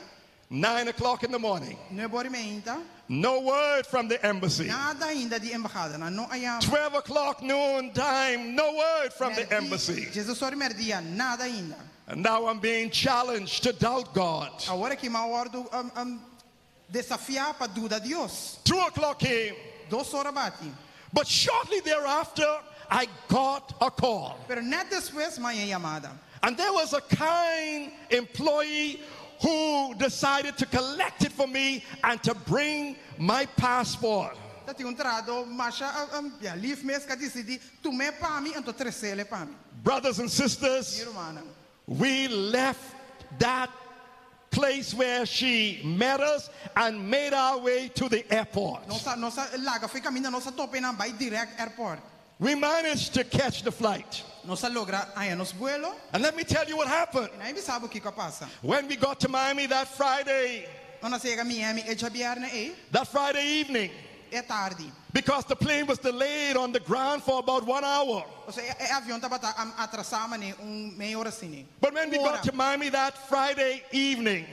9 o'clock in the morning. 9 or mainta. No word from the embassy. Nada ainda di embahada, nan no a yama. 12 o'clock noon time, no word from the embassy. 12 or merdia, nada ainda. And now I'm being challenged to doubt God. Awor aki m'a wòrdu desafiá pa duda Dios. 2 o'clock came. 2 or a bati. But shortly thereafter, I got a call. Pero nèt despues m'a haña yamada. And there was a kind employee who decided to collect it for me and to bring my passport. Tabatin un trahadó masha ya, lif mes ku a disidí tum'é pa mi anto tres'é pa mi. Brothers and sisters, Mi rumannan. we left that place where she met us and made our way to the airport. Nos a nos a laga e kaminda nos a topa nan bai direct airport. We managed to catch the flight. Nos a logra haña nos vuelo. And let me tell you what happened. I laga mi bisa bo kiko a pasa. When we got to Miami that Friday, Ora nos a yega Miami e djabièrnè ei. that Friday evening, E tardi. because the plane was delayed on the ground for about one hour. Paso e avion tabata atrasá manera un mei ora asina. But when we got to Miami that Friday evening,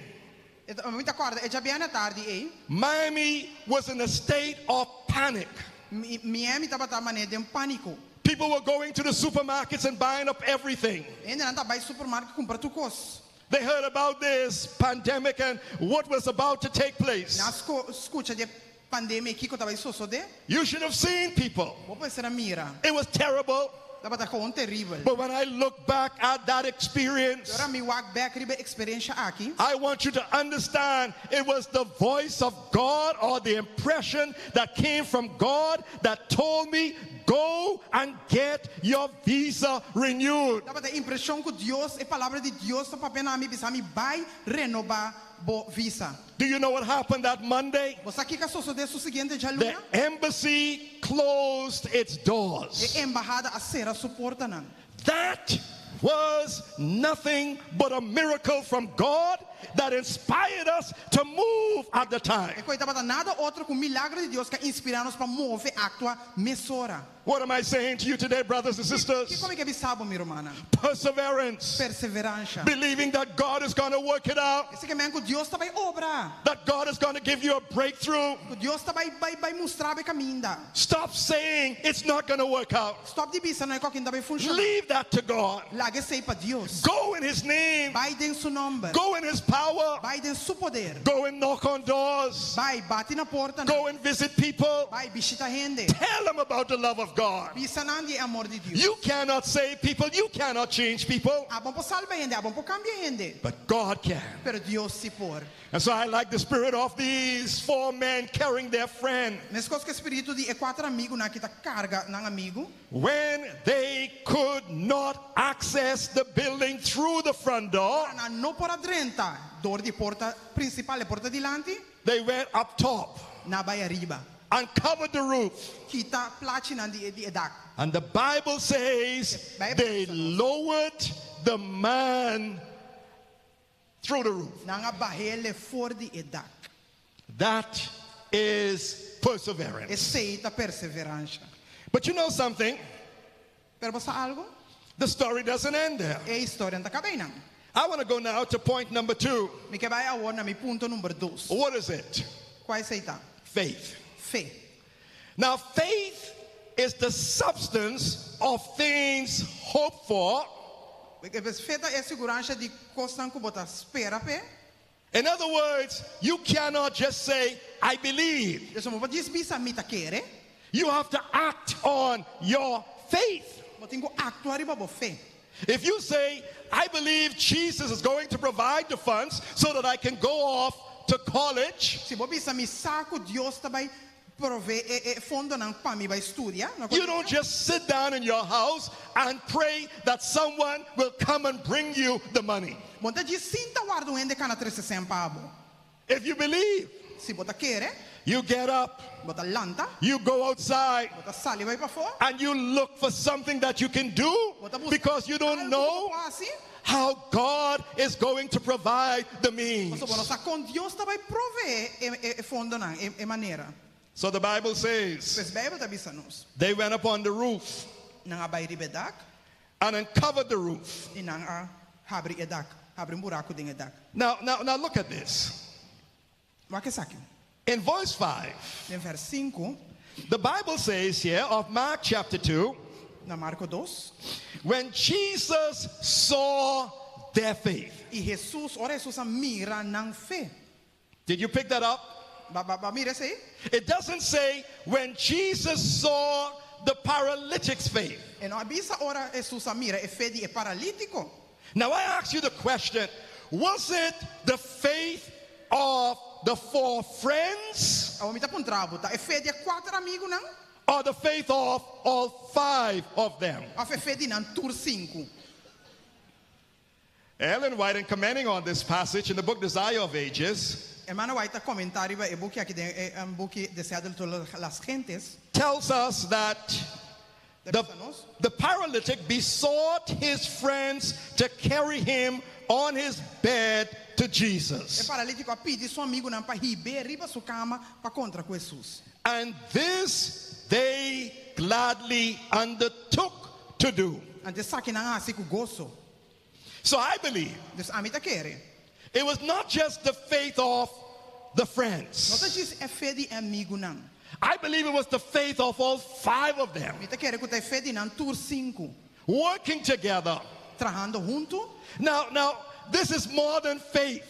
Mi ta kòrda, e djabièrnè tardi ei. Miami was in a state of panic. Miami tabata manera den pániko. People were going to the supermarkets and buying up everything. Hendenan ta bai supermarket kumpra tur kos. They heard about this pandemic and what was about to take place. Nan a skucha di pandemia kiko ta bai sosodé. You should have seen people. Bo mester a mira. It was terrible. Tabata gewoon teribel. But when I look back at that experience, Ora mi wak bèk riba e eksperensia aki. I want you to understand it was the voice of God or the impression that came from God that told me, go and get your visa renewed. Tabata e impreshon ku Dios, e palabra di Dios, a papia na mi bisa mi bai renobá bo visa. Do you know what happened that Monday? Bo sa kiko a sosodé su siguiente The djaluna? embassy closed its doors. E embahada a sera su portanan. That was nothing but a miracle from God that inspired us to move at the time. Esei tabata nada otro ku milager di Dios ku a inspirá nos pa move aktua mesora. What am I saying to you today, brothers and sisters? Kiko mi ke bisa bo, mi rumannan? Perseverance. Perseveransia. Believing that God is going to work it out. Esei ke men ku Dios ta bai obra. That God is going to give you a breakthrough. Ku Dios ta bai bai bai mustra bo kaminda. Stop saying it's not going to work out. Stòp di bisa no e kos aki no ta bai funshoná. Leave that to God. Laga esei pa Dios. Go in His name. Bai den su nòmber. Go in His power. Bai den su poder. Go and knock on doors. Bai bati na porta. Go and visit people. Bai bishitá hende. Tell them about the love of God. Bisa nan di amor di Dios. You cannot save people. You cannot change people. Abo no por salba hende, abo no por kambia hende. But God can. Pero Dios sí por. And so I like the spirit of these four men carrying their friend. Meskos ku e spiritu di e kuater amigunan ku ta karga nan amigu. When they could not access the building through the front door, Nan no por a drenta dor di porta prinsipal, porta dilanti. they went up top Nan a bai ariba. and covered the roof. Kita plachinan di di dak. And the Bible says they lowered the man through the roof. Nan a bah'é for di e dak. That is perseverance. Esei ta perseveransia. But you know something? Pero bo sa algu? The story doesn't end there. E historia no ta kaba einan. I want to go now to point number 2. Mi ke bai awor na mi punto number 2. What is it? Kua esei ta? Faith. Fe. Now, faith is the substance of things hoped for. Fe ta e siguransa di kosnan ku bo ta spera p'e. In other words, you cannot just say, I believe. Bo no por bisa mi ta kere. You have to act on your faith. Bo tin ku aktua riba bo fe. If you say, I believe Jesus is going to provide the funds so that I can go off to college, Si bo bisa mi sa ku Dios ta bai proveé e, e fondonan pa mi bai studia. you don't just sit down in your house and pray that someone will come and bring you the money. Bo no ta sinta warda un hende kana trese sèn pa bo. If you believe, Si bo ta kere, you get up, bo ta lanta, you go outside, bo ta sali bai pafó. and you look for something that you can do because you don't know how God is going to provide the means. Paso bo no sa kon Dios ta bai proveé e, e, e fondonan, e, e manera. So the Bible says Pues Beibel ta bisa nos. they went up on the roof Nan a bai riba dak and uncovered the roof. i nan a habri e dak, habri un buraku den e dak. Now, now, now look at this. Wak esaki. In verse 5, Den vers 5, the Bible says here of Mark chapter 2, na Marko 2, when Jesus saw their faith. I Hesus, ora Hesus a mira nan fe. Did you pick that up? B'a, b'a, b'a mira esei? It doesn't say when Jesus saw the paralytic's faith. E no a bisa ora Hesus a mira e fe di e paralítiko. Now I ask you the question, was it the faith of the four friends Awor mi ta puntra bo, ta e fe di e kuater amigunan? or the faith of all five of them? Òf e fe di nan tur sinku? Ellen White, in commenting on this passage in the book Desire of Ages, Hermana White ta komentá riba e buki aki den e buki Deseo de Todas las Gentes. Tells us that Ta the, bisa nos. the paralytic besought his friends to carry him on his bed to E Jesus. paralítiko a pidi su amigunan pa hib'é riba su kama pa kontra ku Hesus. And this they gladly undertook to do. Anto esaki nan a hasi ku goso. So I believe Dus ami ta kere. it was not just the faith of the No friends. ta djis e fe di e amigunan. I believe it was the faith of all five of them. Mi ta kere ku ta e fe di nan tur sinku. Working together. Trahando huntu. Now, this is more than faith.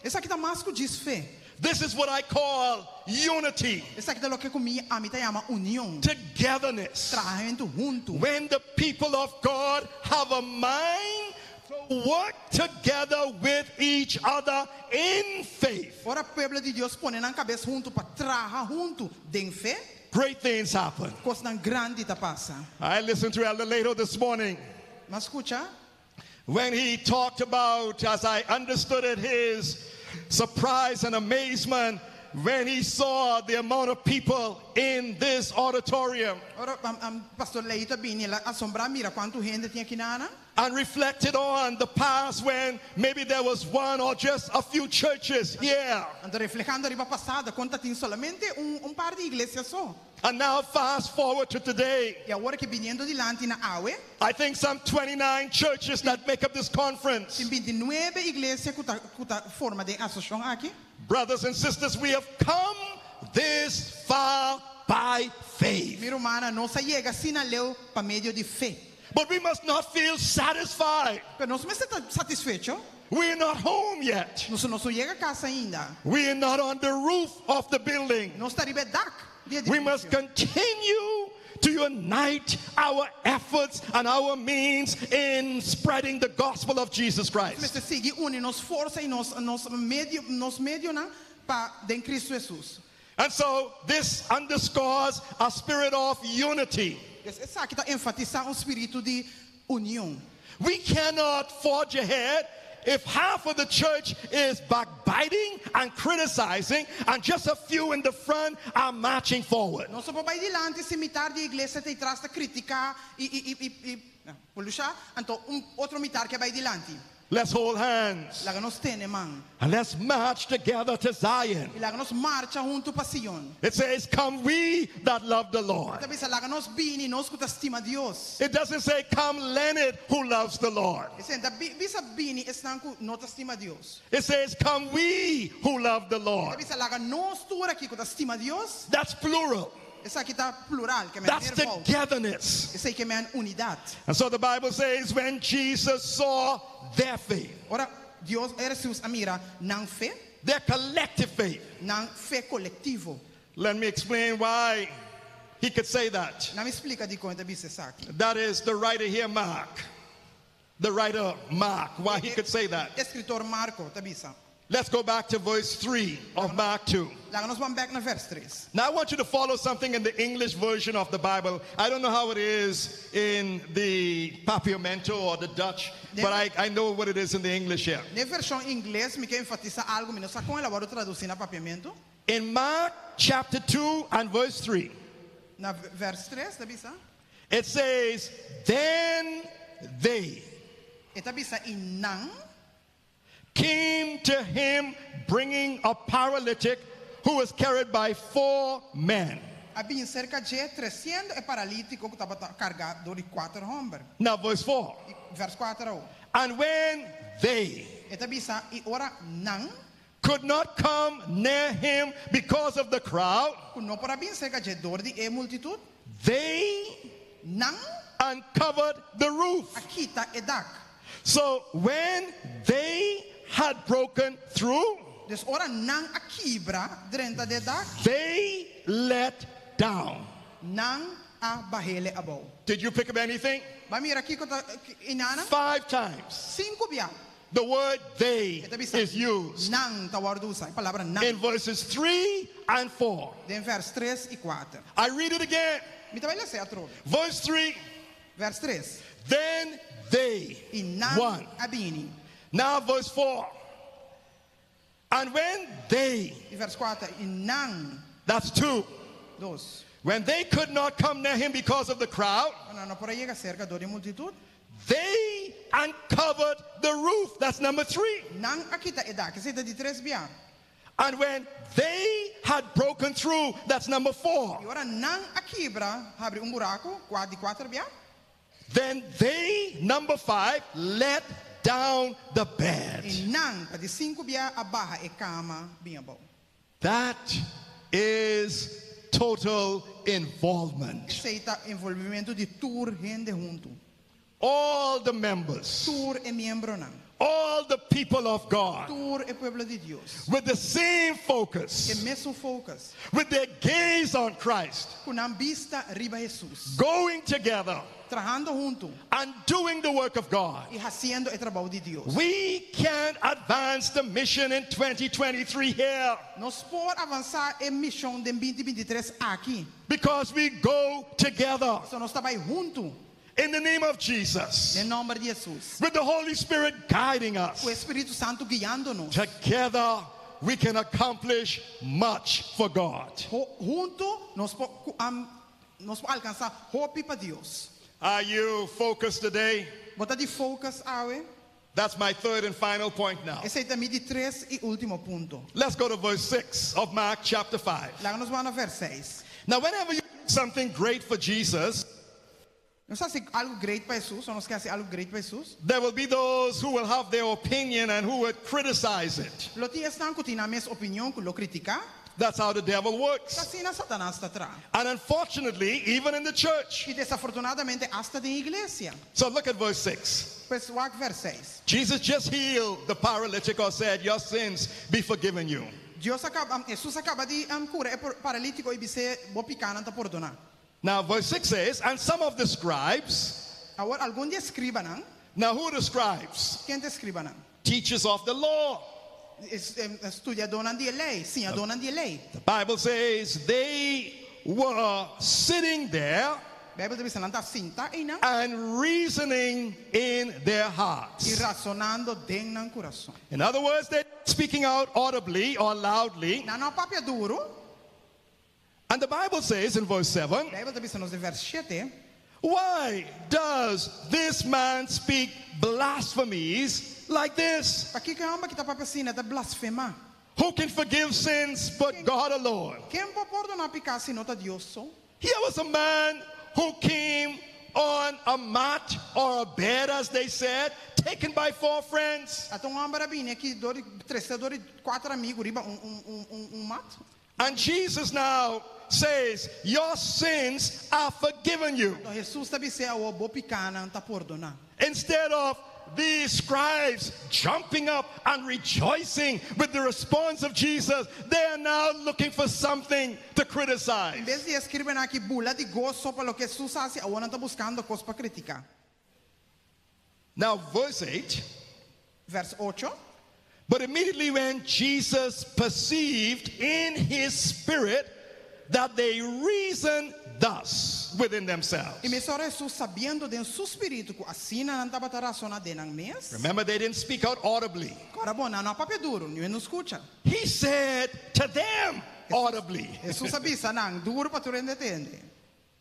Esaki ta mas ku djis fe. This is what I call unity. Esaki ta loke ku mi ami ta yama union. Togetherness. Trahamentu huntu. When the people of God have a mind to work together with each other in faith. Ora pueblo di Dios pone nan kabes huntu pa traha huntu den fe. Great things happen. Kosnan grandi ta pasa. I listened to Elder Leto this morning. M'a skucha. When he talked about, as I understood it, his surprise and amazement when he saw the amount of people in this auditorium. Ora Pastor Leito a bini, el a asombrá mira kuantu hende tin akinan. And reflected on the past when maybe there was one or just a few churches here. Anto reflehando riba pasado, kon tabatin solamente un, un par di iglesia so. And now fast forward to today. I awor ku biniendo dilanti na awe. I think some 29 churches that make up this conference. Tin 29 iglesia ku ta, ku ta forma e asosiashon aki. Brothers and sisters, we have come this far by faith. Mi rumannan, nos a yega asina leu pa medio di fe. But we must not feel satisfied. Pero nos no mester ta satisfecho. We are not home yet. Nos no a yega kas ainda. We are not on the roof of the building. Nos no ta riba dak. We must continue to unite our efforts and our means in spreading the gospel of Jesus Christ. Mester sigui uni nos forsa i nos nos medio nos medionan pa den Kristu Hesus. And so this underscores a spirit of unity. Esaki ta enfatisá un spiritu di union. We cannot forge ahead if half of the church is backbiting and criticizing and just a few in the front are marching forward. Nos no por bai dilanti si mitar di iglesia ta atras ta kritiká i i i i pulushá, anto un otro mitar ke bai dilanti. Let's hold hands. Laga nos tene man. And let's march together to Zion. I laga nos marcha huntu pa Sion. It says, Come we that love the Lord. Ta bisa laga nos bini nos ku ta stima Dios. It doesn't say, Come Leonard who loves the Lord. E no ta bisa bini esnan ku no ta stima Dios. It says, Come we who love the Lord. Ta bisa laga nos tur aki ku ta stima Dios. That's plural. Esaki ta plural, ke men That's mehrvoud. togetherness. Esei ke men unidat. And so the Bible says, when Jesus saw their faith, Ora Dios, Hesus a mira nan fe, their collective faith. Nan fe kolektivo. Let me explain why he could say that. Laga mi splika dikon e ta bisa esaki. That is the writer here, Mark. The writer Mark, why he could say that. Eskritor Marko ta bisa. Let's go back to verse 3 of Mark 2. Laga nos ban bèk na vers 3. Now I want you to follow something in the English version of the Bible. I don't know how it is in the Papiamento or the Dutch, but I know what it is in the English here. Den vershon ingles, mi ke enfatisá algu, mi no sa kon el a wòrdu tradusí na papiamentu. In Mark chapter 2 and verse 3. Na vers 3, ta bisa? It says, Then they E ta bisa i nan came to him bringing a paralytic who was carried by four men. A bin serka dje tresiendo e paralítiko ku tabata kargá dor di kuater hòmber. Now verse 4. Vers 4. And when they E ta bisa i ora nan could could not come near him because of the crowd, Ku no por a bin serka dje dor di e multitut, they nan uncovered the roof. a kita e dak. So when they had broken through, Dus ora nan a kibra drenta den dak, they let down. Nan a bah'é abou. Did you pick up anything? B'a mira kiko ta einan? Five times. Sinku bia. The word they E ta bisa is used Nan ta wòrdu usá. E palabra nan. in verses 3 and 4. Den vers 3 i 4. I read it again. Mi ta bai les'é atrobe. Verse 3. Vers 3. Then they. I nan One. a bini. Now verse 4. And when they, I vers 4. I nan. that's two. Dos. When they could not come near him because of the crowd, Nan no por a yega serka dor di multitut. they uncovered the roof. That's number 3. Nan a kita e dak. Esei ta di tres bia. And when they had broken through, that's number 4. I ora nan a kibra, habri un buraku, di kuater bia. Then they, number 5, let down the bed. I nan, pa di sinku bia a baha e kama bin abou. That is total involvement. Esei ta envolvimentu di tur hende huntu. All the members. Tur e miembronan. All the people of God. Tur e pueblo di Dios. With the same focus. E mesun focus. With their gaze on Christ. Ku nan bista riba Jesus. Going together. Trahando huntu. And doing the work of God. I hasiendo e trabou di Dios. We can advance the mission in 2023 here. Nos por avansá e mishon den 2023 aki. Because we go together. So nos ta bai huntu. In the name of Jesus. Den nòmber di Jesus. With the Holy Spirit guiding us. Ku Spiritu Santu guiando nos. Together we can accomplish much for God. Huntu nos por nos por alkansá hopi pa Dios. Are you focused today? Bo ta di focus awe. That's my third and final point now. Esei ta mi di tres i último punto. Let's go to verse 6 of Mark chapter 5. Laga nos bai na vers 6. Now, whenever you do something great for Jesus, Nos hasi algu great pa Jesus, òf nos ke hasi algu great pa Jesus. there will be those who will have their opinion and who would criticize it. Lo tin esnan ku tin nan mes opinion ku lo kritiká. That's how the devil works. Asina Satanas ta traha. And unfortunately, even in the church. I desafortunadamente, asta den iglesia. So look at verse 6. Pues wak vers 6. Jesus just healed the paralytic or said, Your sins be forgiven you. Dios a kaba, Jesus a kaba di um, kura e paralítiko i bis'é bo pikánan ta pordoná. Now, verse 6 says, And some of the scribes. Awor algun di eskribanan. Now, who are the scribes? Ken ta eskribanan? Teachers of the law. Studiadónan di lei, siñadónan di lei. The Bible says they were sitting there Beibel ta bisa nan ta sintá einan. and reasoning in their hearts. I rasonando den nan kurason. In other words, they're speaking out audibly or loudly. Nan no a papia duru. And the Bible says in verse 7, Beibel ta bisa nos den vers 7. Why does this man speak blasphemies like this? Pakiko e hòmber akí ta papia asina, ta blasfemá? Who can forgive sins but God alone? Ken por pordoná piká si no ta Dios so? Here was a man who came on a mat or a bed, as they said, taken by four friends. Ata un hòmber a bini aki dor di tresé dor di kuater amigu riba un un un un un mat. And Jesus now says, Your sins are forgiven you. Anto Jesus ta bis'é awor bo pikánan ta pordoná. Instead of the scribes jumping up and rejoicing with the response of Jesus, they are now looking for something to criticize. En bes di e eskribanan aki bula di goso pa loke Jesus a hasi, awor nan ta buskando kos pa kritiká. Now, verse 8. Vers 8. But immediately when Jesus perceived in his spirit that they reasoned thus within themselves. I mesora Jesus sabiendo den su spiritu ku asina nan tabata rasoná den nan mes. Remember, they didn't speak out audibly. Kòrda bon, nan no a papia duru, niun hende no skucha. He said to them audibly. Jesus a bisa nan duru pa tur hende tende.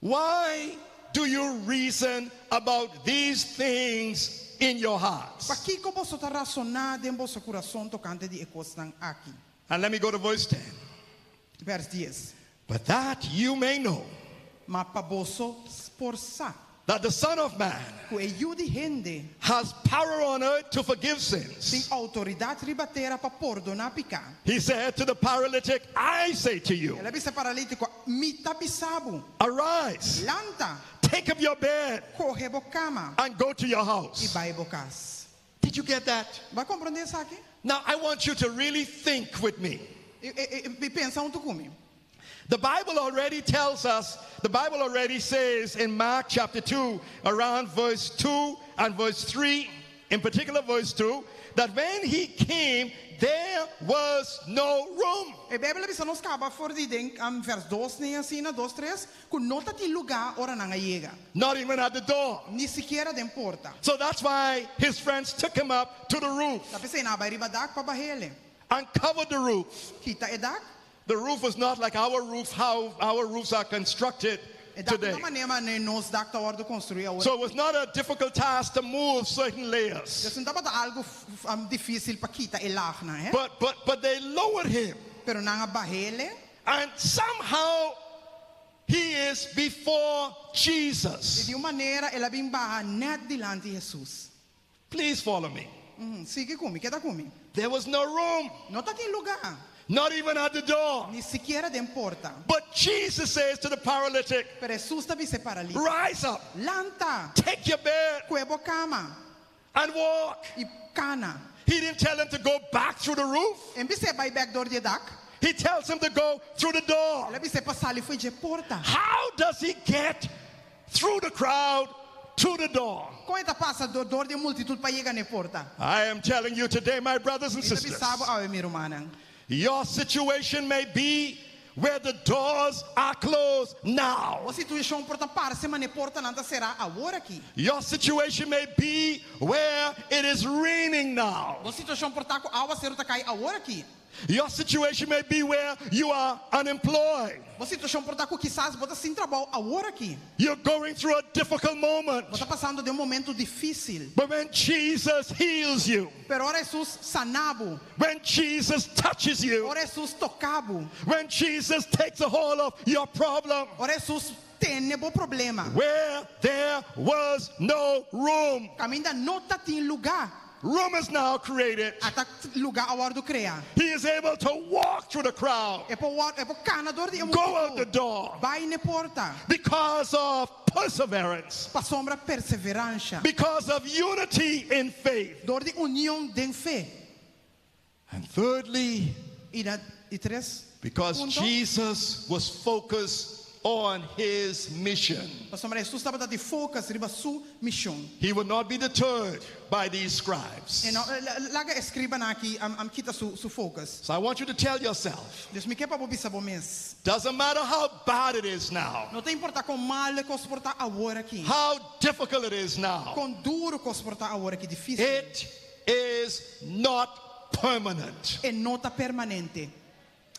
Why do you reason about these things in your hearts? Pakiko boso ta rasoná den boso kurason tokante di e kosnan aki? And let me go to verse 10. Vers 10. But that you may know Ma pa boso por sa. that the Son of Man Ku e Yu di hende has power on earth to forgive tin sins. outoridat riba tera pa pordoná piká. He said to the paralytic, I say to you, El a bisa e paralítiko, Mi ta bisa bo, arise, lanta, take up your bed, kohe bo kama and go to your i house. bai bo kas. Did you get that? Bo a komprondé esaki? Now, I want you to really think with me. I, i, i, pensa huntu ku mi. The Bible already tells us, the Bible already says in Mark chapter 2, around verse 2 and verse 3, in particular verse 2, that when he came, there was no room. E Beibel a bisa nos kaba for di den um, vers 2 ne asina, 2, 3, ku no tabatin lugá ora nan a yega. Not even at the door. Ni sikiera den porta. So that's why his friends took him up to the roof Ta p'esei nan a bai riba dak pa bah'é. and covered the roof. Kita e dak. The roof was not like our roof, how our roofs are constructed E dak today. no ta manera nos dak ta wòrdu konstruí awor. So it was not a difficult task to move certain layers. Dus no tabata algu um, difísil pa kita e laagnan, eh? But they lowered him. Pero nan a bah'é. And somehow he is before E Jesus. di un manera el a bin baha nèt dilanti Hesus. Please follow me. Sigui ku mi, keda ku mi. There was no room. No tabatin lugá. Not even at the door. Ni sikiera den porta. But Jesus says to the paralytic, Pero Hesus ta bisa e paralítiko. Rise up. Lanta. Take your bed. Kue bo kama. And walk. I kana. He didn't tell him to go back through the roof. E n' bis'é bai bèk dor di e dak. He tells him to go through the door. El a bis'é pa sali for di porta. How does he get through the crowd to the door? Kon e ta pasa dor di multitut pa yega na porta? I am telling you today, my brothers and Mi ta sisters, bisa bo awe mi rumannan. your situation may be where the doors are closed now. Bo situashon por ta parse manera portanan ta será awor aki. Your situation may be where it is raining now. Bo situashon por ta ku áwaseru ta kai awor aki. Your situation may be where you are unemployed. Bo situashon por ta ku kisas bo ta sin trabou awor aki. You're going through a difficult moment. Bo ta pasando den un momento difísil. But when Jesus heals you, Pero ora Hesus sana bo. when Jesus touches you, Ora Hesus toka bo. when Jesus takes a hold of your problem, Ora Hesus tene bo problema. where there was no room, Kaminda no tabatin lugá. room is now created. Ata lugá a wòrdu kreá. He is able to walk through the crowd, E por e por kana dor di go out the door Bai na porta. because of perseverance, Pasobra perseveransia. because of unity in faith. Dor di union den fe. And thirdly, I na di tres. because Punto. Jesus was focused on his mission. Pasobra Hesus tabata di focus riba su mishon. He would not be deterred by these scribes. E no laga eskribanan aki um, um kita su su focus. So I want you to tell yourself, Dus mi ke pa bo bisa bo mes. doesn't matter how bad it is now, No ta importá kon malu kos por ta awor aki. how difficult it is now, Kon duru kos por ta awor aki difísil. it is not permanent. E no ta permanente.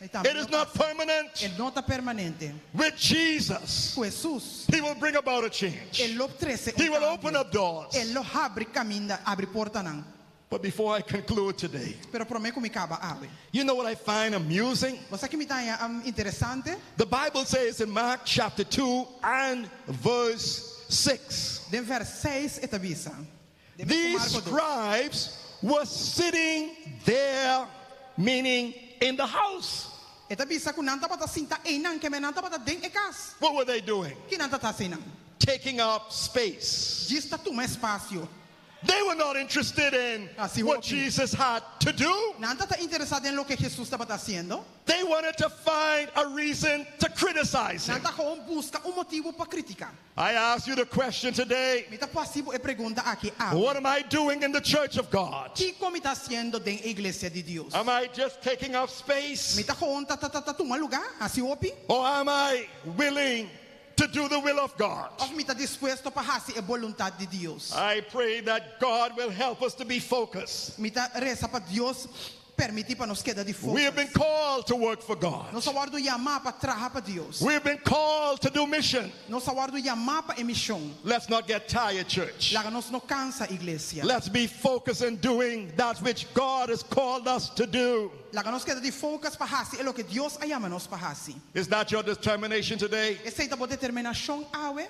It is not permanent. E no ta permanente. With Jesus, Ku Hesus, He will bring about a change. E lo trese He will open up doors. E lo habri kaminda, habri portanan. But before I conclude today, Pero promé ku mi kaba awe. you know what I find amusing? Bo sa ki mi ta um, interesante? The Bible says in Mark chapter 2 and verse 6, Den vers 6 e ta bisa. these scribes were sitting there, meaning in the house. E ta bisa ku nan tabata sintá einan ke men nan tabata den e kas. What were they doing? Ki nan tabata hasi einan? Taking up space. Djis ta tuma espasio. They were not interested in what Jesus had to do. Nan no tabata interesá den loke Hesus tabata hasiendo. They wanted to find a reason to criticize him. Nan tabata buska un motibu pa kritiká. I ask you the question today. Mi ta hasi bo e pregunta aki. Ah, What am I doing in the church of God? Kiko mi ta hasiendo den iglesia di Dios? Am I just taking up space? Mi ta gewoon ta ta ta ta tuma lugá, hasi hopi? Or am I willing to do the will of God? Òf mi ta dispuesto pa hasi e boluntat di Dios? I pray that God will help us to be focused. Mi ta resa pa Dios permití pa nos keda di We have focus. been called to work for God. Nos a wòrdu yamá pa traha pa Dios. We have been called to do mission. Nos a wòrdu yamá pa mishon. Let's not get tired, church. Laga nos no kansa iglesia. Let's be focused in doing that which God has called us to do. Laga nos keda di focus pa hasi e loke Dios a yama nos pa hasi. Is that your determination today? Esei ta bo determinashon awe?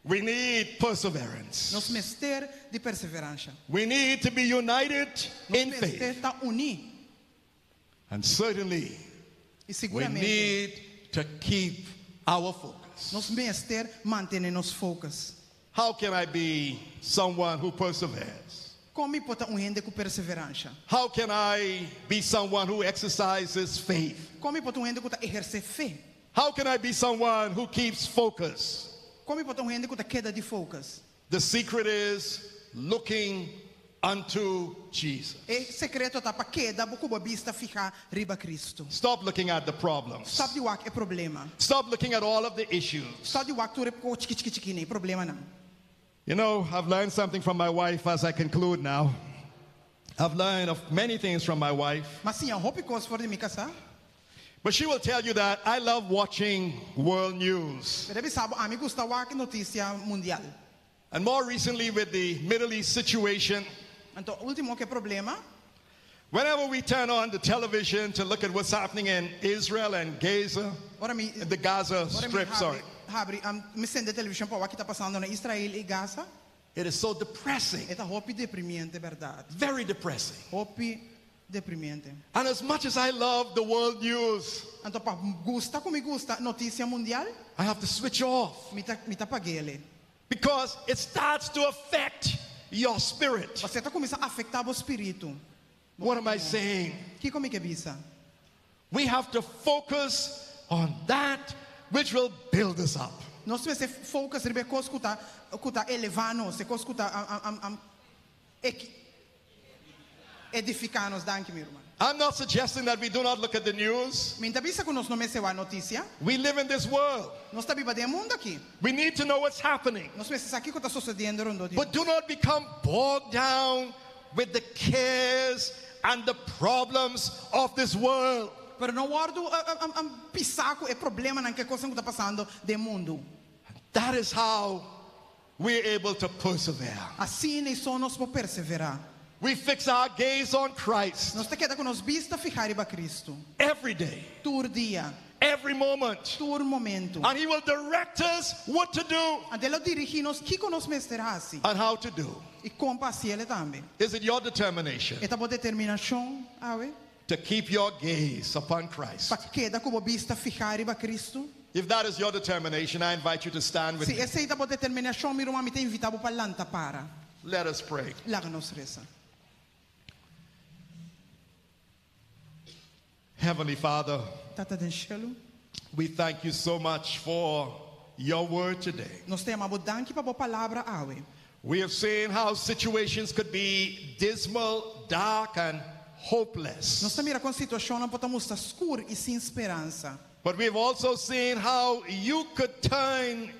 We need perseverance. Nos mester di perseveransia. We need to be united Nos in mester faith. ta uní. And certainly, I we siguramente need to keep our focus. nos mester mantené nos focus. How can I be someone who perseveres? Kon mi por ta un hende ku perseveransia? How can I be someone who exercises faith? Kon mi por ta un hende ku ta ehersé fe? How can I be someone who keeps focus? Kon mi por ta un hende ku ta keda di focus? The secret is looking unto Jesus. E sekreto ta pa keda ku bo bista fihá riba Kristu. Stop looking at the problems. Stòp di wak e problema. Stop looking at all of the issues. Stòp di wak tur e kos chiki chiki chiki nei, problemanan. You know, I've learned something from my wife as I conclude now. I've learned of many things from my wife. M'a siña hopi kos for di mi kasá. But she will tell you that I love watching world news. Pero e bisa bo, ami gusta wak notisia mundial. And more recently with the Middle East situation, Anto último ku e problema? Whenever we turn on the television to look at what's happening in Israel and Gaza, Ora mi, the Gaza ora mi Strip, habri, sorry, habri, um, mi sende televishon pa wak kiko ta pasando na Israel i Gaza. it is so depressing, E ta hopi deprimiente, bèrdat. very depressing. Hopi deprimiente. And as much as I love the world news, Anto pa gusta ku mi gusta notisia mundial, I have to switch off mi ta mi ta pag'é. because it starts to affect your spirit. Pasobra e ta kuminsá afektá bo spiritu. What am I saying? Kiko mi ke bisa? We have to focus on that which will build us up. Nos mester focus riba e kos ku ta ku ta elevá nos, e kos ku ta am am am eki edifiká nos. Danki mi ruman. I'm not suggesting that we do not look at the news. Mi n' ta bisa ku nos no mester wak notisia. We live in this world. Nos ta biba den e mundu aki. We need to know what's happening. Nos mester sa kiko ta susediendo rondó di But do not become bogged down with the cares and the problems of this world. Pero no wòrdu pisá ku e problemanan ku e kosnan ku ta pasando den mundu. That is how we're able to persevere. Asina so nos por perseverá. We fix our gaze on Christ Nos ta keda ku nos bista fihá riba Kristu. every day, Tur dia, every moment. tur momento. And He will direct us what to do Anto e lo dirigí nos kiko nos mester hasi. and how to do. I kon pa hasié tambe. Is it your determination E ta bo determinashon, awe, to keep your gaze upon Christ? pa keda ku bo bista fihá riba Kristu? If that is your determination, I invite you to stand with Si me. esei ta bo determinashon, mi ruman, mi ta invitá bo pa lanta para. Let us pray. Laga nos resa. Heavenly Father, Tata den shelu, we thank you so much for your word today. nos ta yama bo danki pa bo palabra awe. We have seen how situations could be dismal, dark, and hopeless. Nos a mira kon situashonnan por ta mustra skur i sin speransa. But we've also seen how you could turn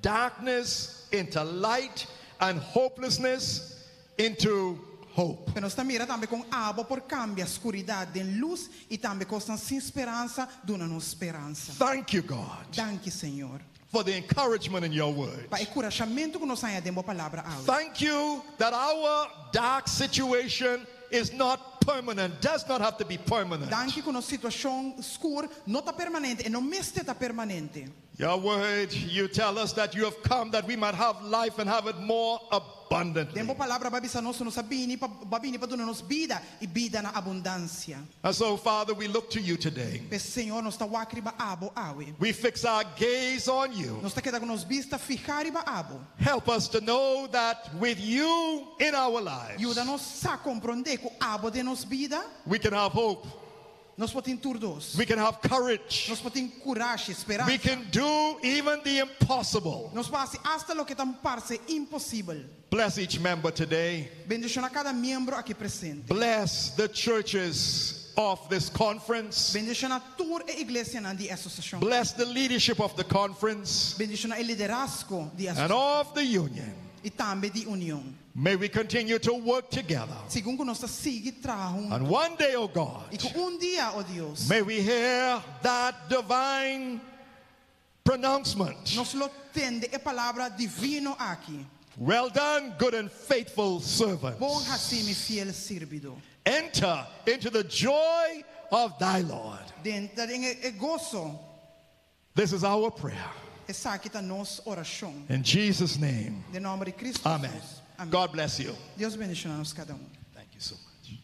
darkness into light and hopelessness into hope. Pero nos a mira tambe kon abo por kambia skuridat den lus i tambe kosnan sin speransa, duna nos speransa. Thank you, God, Danki, Señor. for the encouragement in your word. Pa e enkurashamentu ku nos a haña den bo palabra awe. Thank you that our dark situation is not permanent, does not have to be permanent. Danki ku nos situashon skur no ta permanente i no mester ta permanente. Your word, you tell us that you have come that we might have life and have it more abundantly. Den bo palabra bo a bisa nos nos a bini pa bo a bini pa duna nos bida i bida na abundansia. And so, Father, we look to you today. P'esei Señor nos ta wak riba abo awe. We fix our gaze on you. Nos ta keda ku nos bista fihá riba abo. Help us to know that with you in our lives, Yuda nos sa komprondé ku abo den nos bida, we can have hope, nos por tin tur dos. we can have courage, Nos por tin kurashi, we speransa. can do even the impossible. Nos por hasi asta loke ta parse imposibel. Bless each member today. Bendishoná kada miembro aki presente. Bless the churches of this conference. Bendishoná tur e iglesianan di asosiashon. Bless the leadership of the conference Bendishoná e liderazgo di and asosiashon. of the union. I tambe di union. May we continue to work together. Segun ku nos ta sigui traha huntu. And one day, oh God, I ku un dia, oh Dios, may we hear that divine pronouncement. nos lo tende e palabra divino aki. Well done, good and faithful servant. Bon hasí, mi fiel sirbidó. Enter into the joy of thy Lord. Drenta den e goso. This is our prayer. Esaki ta nos orashon. In Jesus' name. Den nòmber di Kristu Amen. Hesus. Amèn. God bless you. Dios bendishoná nos kada un. Thank you so much.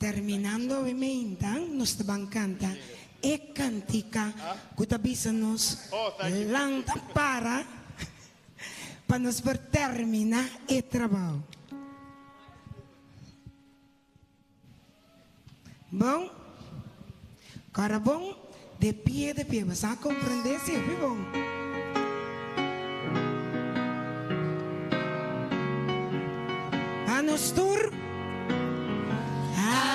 Terminando e meinta, nos ta ban kanta e kantika ku ta bisa nos lanta para pa nos por terminá e trabou. Bon, kòrda bon, de pie de pie, bo sa komprendé si hopi bon. Pa nos tur.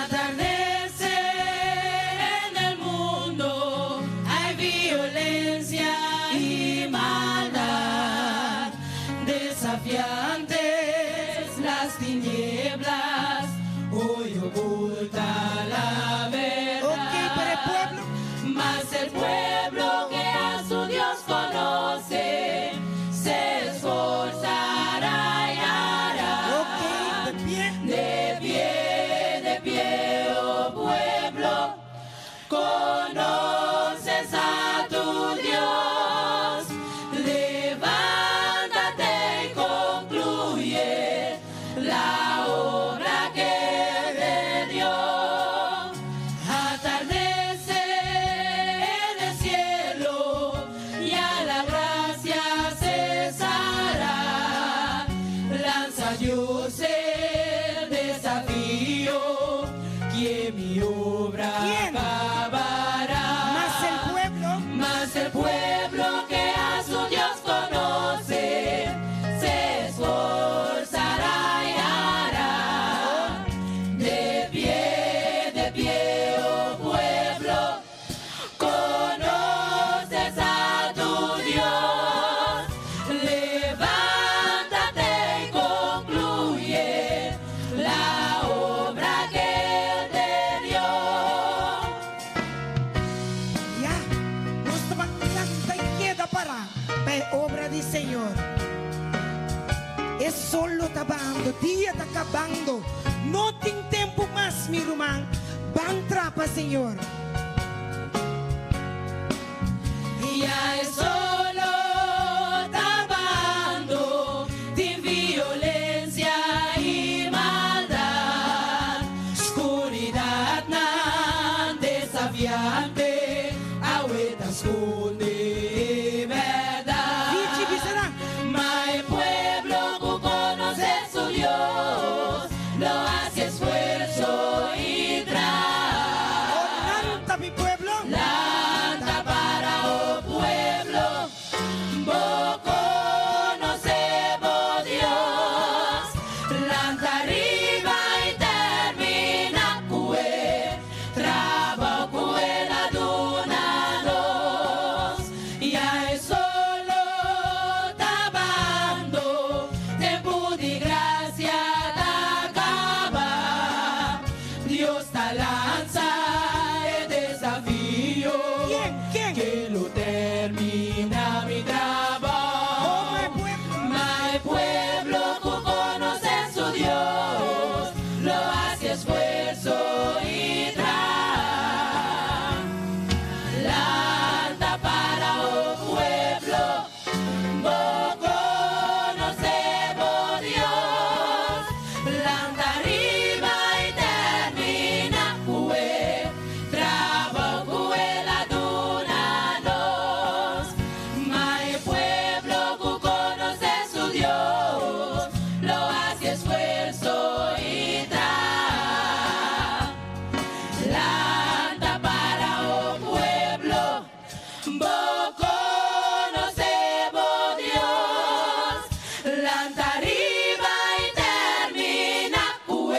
Atardece en el mundo, hay violencia y maldad, desafiantes las tinieblas, hoy oculta la verdad. Ok, pero el pueblo. Mas el pueblo que a su Dios conoce, se esforzará y hará. Ok, de pie. De pie, de pie, oh pueblo, conoces a tu Dios. Levántate y concluye la obra que te dio. Atardece en el cielo, ya la gracia cesará. Lanza Dios el desafío, que mi obra ¿Quién? acabará. Mas el pueblo. Mas el pueblo que a su Dios conoce, se esforzará y hará. De pie, de pie, oh pueblo, conoces a tu Dios. Levántate y concluye la obra que Él te dio. Ya, nos ta ban lanta i keda pará pa e obra di Señor. E solo ta bahando, dia ta kabando. No tin tempu mas, mi ruman. Ban traha pa Señor. Ya e solo ta bahando, tin violensia i maldat, skuridatnan desafiante, awe ta skonde bèrdat. Vichi bisará. Ma e pueblo ku konosé su Dios, lo hasi esfuerso i traha. Lanta mi pueblo. Lanta para, oh pueblo, bo konosé bo Dios. Lanta riba i terminá ku e trabou ku El a duna nos. Ya e solo ta bahando, tempu di grasia ta kaba. Dios ta lansa e desafio. ¿Quién? ¿Quién? Que lo termina mi trabajo. Oh, mi pueblo. Ma e pueblo ku konosé su Dios, lo hasi esfuerso i traha. Lanta para, oh pueblo, bo konosé bo Dios. Lanta riba i terminá ku e trabou ku El a duna nos. Ma e pueblo ku konosé su Dios, lo hasi esfuerso i traha. Lanta para, oh pueblo, bo konosé bo Dios. Lanta riba i terminá ku e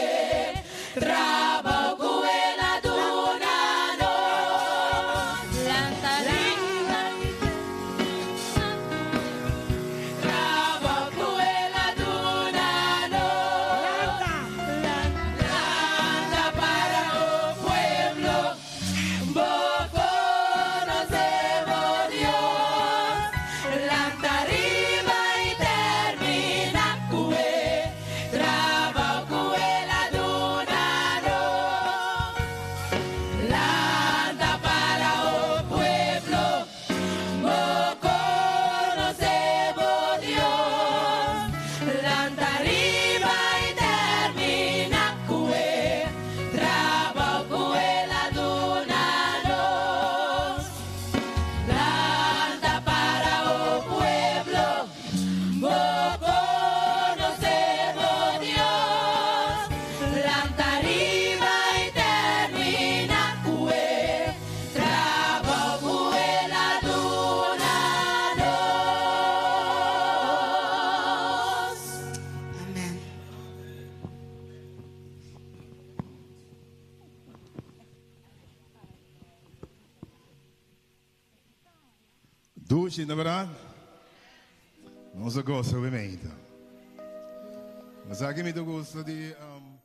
trabou ku El a duna nos. Lanta riba i trabou ku El a Dushi, no bèrdat? Nos a gosa obviamente. Mas aki mi ta gusta di um.